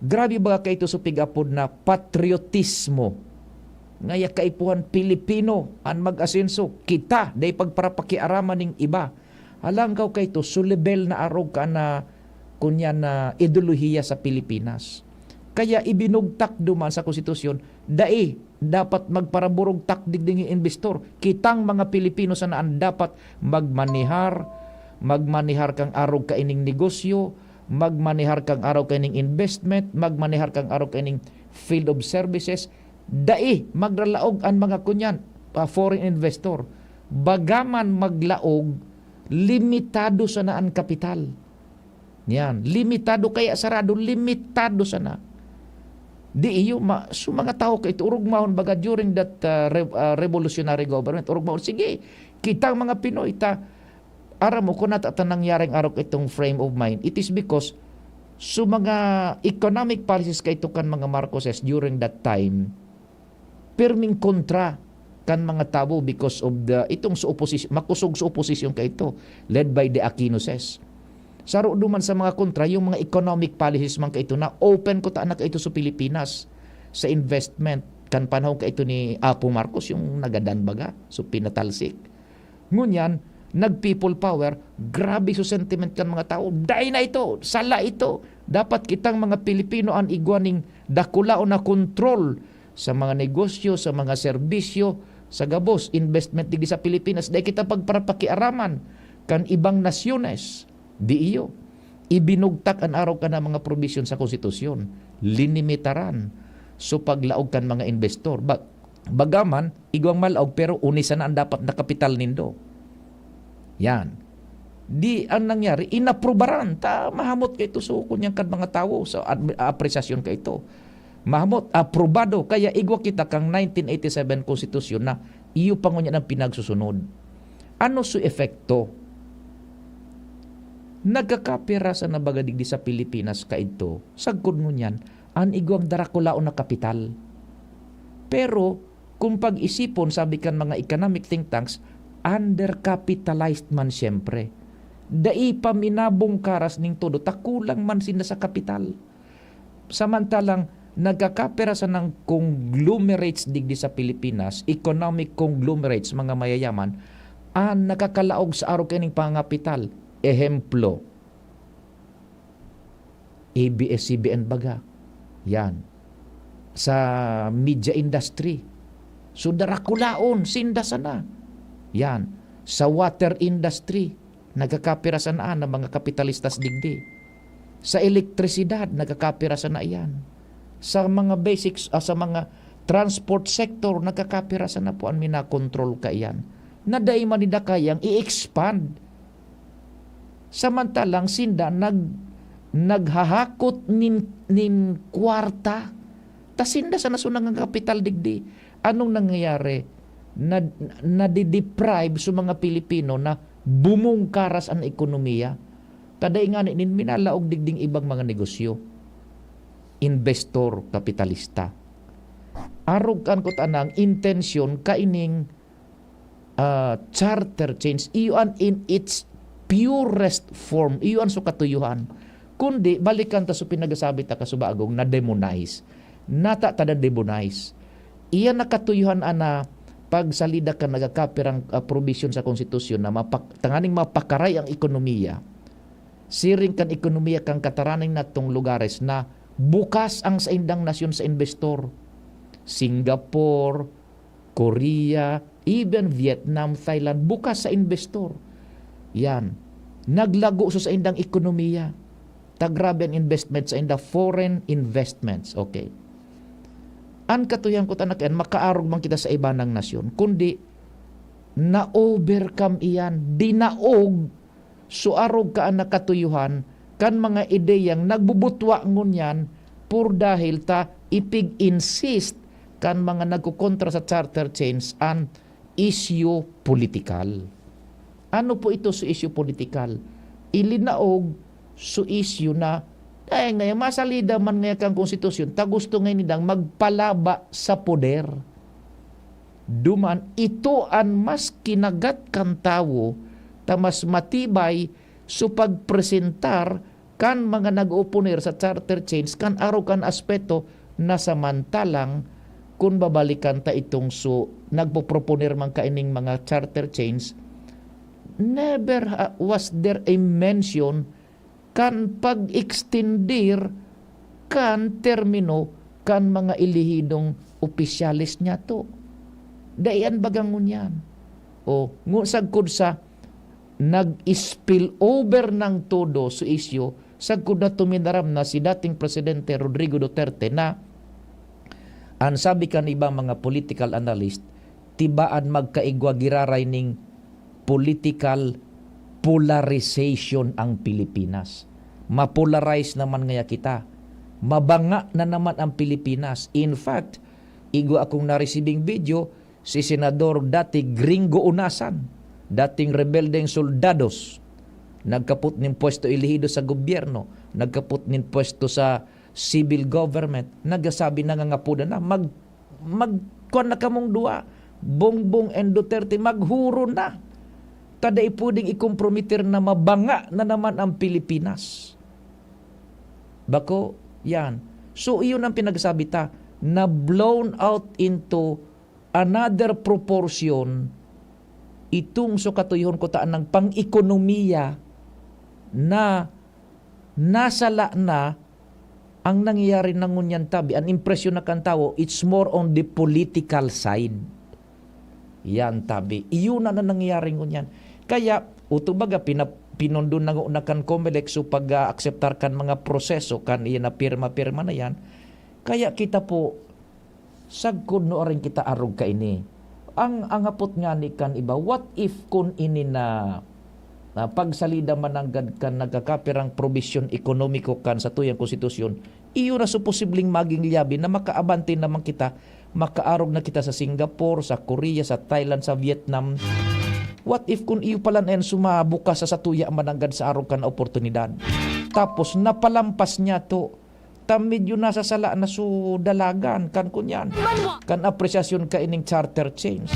grabe ba kaito so pig-apod na patriotismo? Ngaya kaipuhan Pilipino an mag-asenso, kita, dai pagparapakiaraman ning iba. Alangkaw kaito, so lebel na arog ka na, kunya na ideolohiya sa Pilipinas. Kaya ibinugtak duman sa konstitusyon, dai dapat magparaburugtak digdi ning investor. Kitang mga Pilipino sana an dapat magmanihar, magmanihar kang arog kaining negosyo, magmanihar kang arog kaining investment, magmanihar kang arog kaining field of services. Dai maglalaog an mga kunyan, ah, foreign investor. Bagaman maglaog, limitado sana an kapital. Yan, limitado kaya sarado, limitado sana. Di iyo ma-, so mga tawo kaito, orog mahon baga during that, ah, rev-, ah, revolutionary government, orog mahon, sige, kitang mga Pinoy ta, aram mo kung nata ta nangyaring arog itong frame of mind, it is because so mga economic policies kaito kan mga Marcoses during that time, pirming kontra kan mga tawo because of the, itong sa opposi-, makosog sa oposisyon kaito, led by the Aquinoses. Saro duman sa mga kontra, yung mga economic policies man kaito na open kuta na kaito sa Pilipinas, sa investment, kan panahon kaito ni Apo Marcos, yung nagadan baga, so pinatalsik. Ngunyan, nag-people power, grabe so sentiment kan mga tawo, "Dai na ito, sala ito. Dapat kitang mga Pilipino an igwa ning dakulaon na kontrol sa mga negosyo, sa mga serbisyo, sa gabos, investment digdi sa Pilipinas. Dai kita pagparapakiaraman kan ibang nasyones." Di iyo. Ibinugtak an arog kan mga probisyon sa konstitusyon. Linimitaran so paglaog kan mga investor. Ba-, bagaman, igwang malaog, pero uni sana an dapat na kapital nindo. Yan. Di ang nangyari, inaprubaran. Ta, mahamot kaito so kunyan kan mga tawo sa admi-, apresasyon kaito. Mahamot, aprobado. Kaya igwa kita kang nineteen eighty-seven konstitusyon na iyo pa ngunyan ang pinagsusunod. Ano su epekto? Nagkakapira sana baga digdi sa Pilipinas kaidto, sagkod ngunyan, an igwang darakulaon na kapital. Pero, kung pag-isipon, sabi kan mga economic think tanks, undercapitalized man siyempre. Dai pa minabungkaras ning todo, ta kulang man sinda sa kapital. Samantalang nagkakapira sanang conglomerates digdi sa Pilipinas, economic conglomerates, mga mayayaman, an nakakalaog sa arog kaining pangangapital. Ehemplo, A B S C B N baga. Yan. Sa media industry. So, darakulaon, sinda sana. Yan. Sa water industry, nagkakapira sana an mga kapitalistas digdi. Sa elektrisidad, nagkakapira sana iyan. Sa mga basics, ah, sa mga transport sector, nagkakapira sana po an minakontrol kaiyan. Na dai man ninda kayang i-expand. Samantalang sinda nag-, naghahakot nin, nin kwarta. Ta sinda sana so nangangakapital digdi. Anong nangyayari? Na, nade-deprive so mga Pilipino na bumungkaras an ekonomiya. Ta dai ngani nin minalaog digding ibang mga negosyo. Investor, kapitalista. Arog kan kuta na ang intensyon kaining, ah, charter change. Iyo an in its purest form. Iyo an so katuyohan. Kundi, balikan ta so pinagasabi ta kasubagong na demonize. Nata ta na demonize. Iyan na katuyohan ana pagsalida kan nagkakapirang, ah, probisyon sa konstitusyon na mapak-, tanganing mapakaray ang ekonomiya. Siring kan ekonomiya kan kataraning natong lugares na bukas ang saindang nasyon sa investor. Singapore, Korea, even Vietnam, Thailand, bukas sa investor. Yan. Naglago sa saindang ekonomiya. Ta grabe an investment sa inda, foreign investments. Okay. An katuyan ko, tanak yan, makaarog man kita sa iba nang nasyon, kundi na-overcome iyan, dinaog so arog ka an nakatuyuhan kan mga ideyang nagbubutwa ngunyan, por dahil ta ipig-insist kan mga nagkokontra sa charter change an isyu politikal. Ano po ito sa isyu politikal? Ilinaog sa isyu na, ay, ngayon, masalida man ngayon kang konstitusyon, ta gusto ngayon nindang magpalaba sa poder. Duman, ito an mas kinagat kan tawo, ta mas matibay so pagpresentar kan mga nag-oponer sa charter change kan arog kan aspeto na samantalang kun babalikan ta itong so nagpoproponer man kaining mga charter change, never ha-, was there a mention kan pag-extender kan termino kan mga elehidong opisyales niyato. Dai an baga ngunyan. O, ngu-, sagkod sa nag-spill over ng todo sa isyu, sagkod na tuminaram na si dating Presidente Rodrigo Duterte na an sabi kan ibang mga political analyst, tibaan magkaigwa giraray ning political polarization ang Pilipinas. Mapolarize naman ngaya kita. Mabanga na naman ang Pilipinas. In fact, igwa akong naresibing video, si Senador dati Gringo Unasan, dating rebeldeng soldados, nagkapot nin pwesto elehido sa gobyerno, nagkapot nin pwesto sa civil government, nagsasabi, nangangapodan na, mag-, mag-, kuwan na kamong duwa, Bongbong and Duterte, maghuro na. Ta dai pwedeng ikomprometer na mabanga na naman ang Pilipinas. Bako, yan. So, iyon ang pinagsabi ta, na blown out into another proportion itong so katuyohon ko ta ng pang-ekonomiya na nasala na ang nangyayari na ngunyan tabi. Ang impresyon na kan tawo, it's more on the political side. Yan tabi. Iyon na, na nangyayari ngunyan. Kaya, uto baga, pina-, pinundon na nguna kan Comelec so pag-akseptar kan mga proseso, kan iyan na pirma-pirma na yan. Kaya kita po, sagkod no aring kita arog kaini. Ang, ang hapot nga ni kan iba, what if kun ini na, na pagsalida mananggad kan nagkakapirang probisyon ekonomiko kan satuyang konstitusyon, iyo na so posibleng maging liyabi na makaabante naman kita, makaarog na kita sa Singapore, sa Korea, sa Thailand, sa Vietnam. What if kun iyo pala na yan sumabukas sa satuya mananggad sa arog kan oportunidad? Tapos napalampas niya to, ta medyo nasasala na so dalagan kan kunyan. Kan apresyasyon kaining charter change.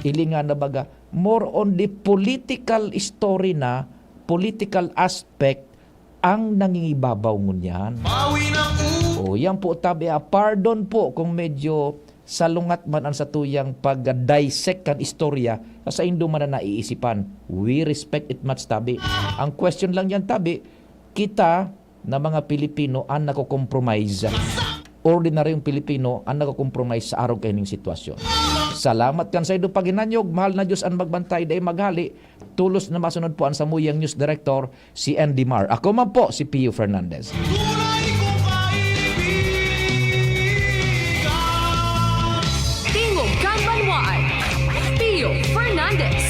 Hilingan na baga, more on the political story na, political aspect ang nangingibabaw ngunyan. Bawi na po. O, yan po, tabi, ah, pardon po kung medyo salungat man ang satuyang pag-dissect kan istorya sa saindo man na naiisipan. We respect it much, tabi. Ang question lang yan, tabi, kita na mga Pilipino ang nako-compromise. Ordinaryong Pilipino ang nako-compromise sa arog kaining sitwasyon. Salamat kan saindo paghinanyog, mahal na Diyos ang magbantay, dai maghali. Tolos na masunod po ang samuyang news director, si Andy Mar. Ako man po, si Pio Fernandez. Tunay kong kaibigan. Tingog kan Banwaan, Pio Fernandez.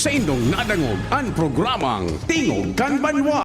Saindong nadangog an programang Tingog kan Banwa.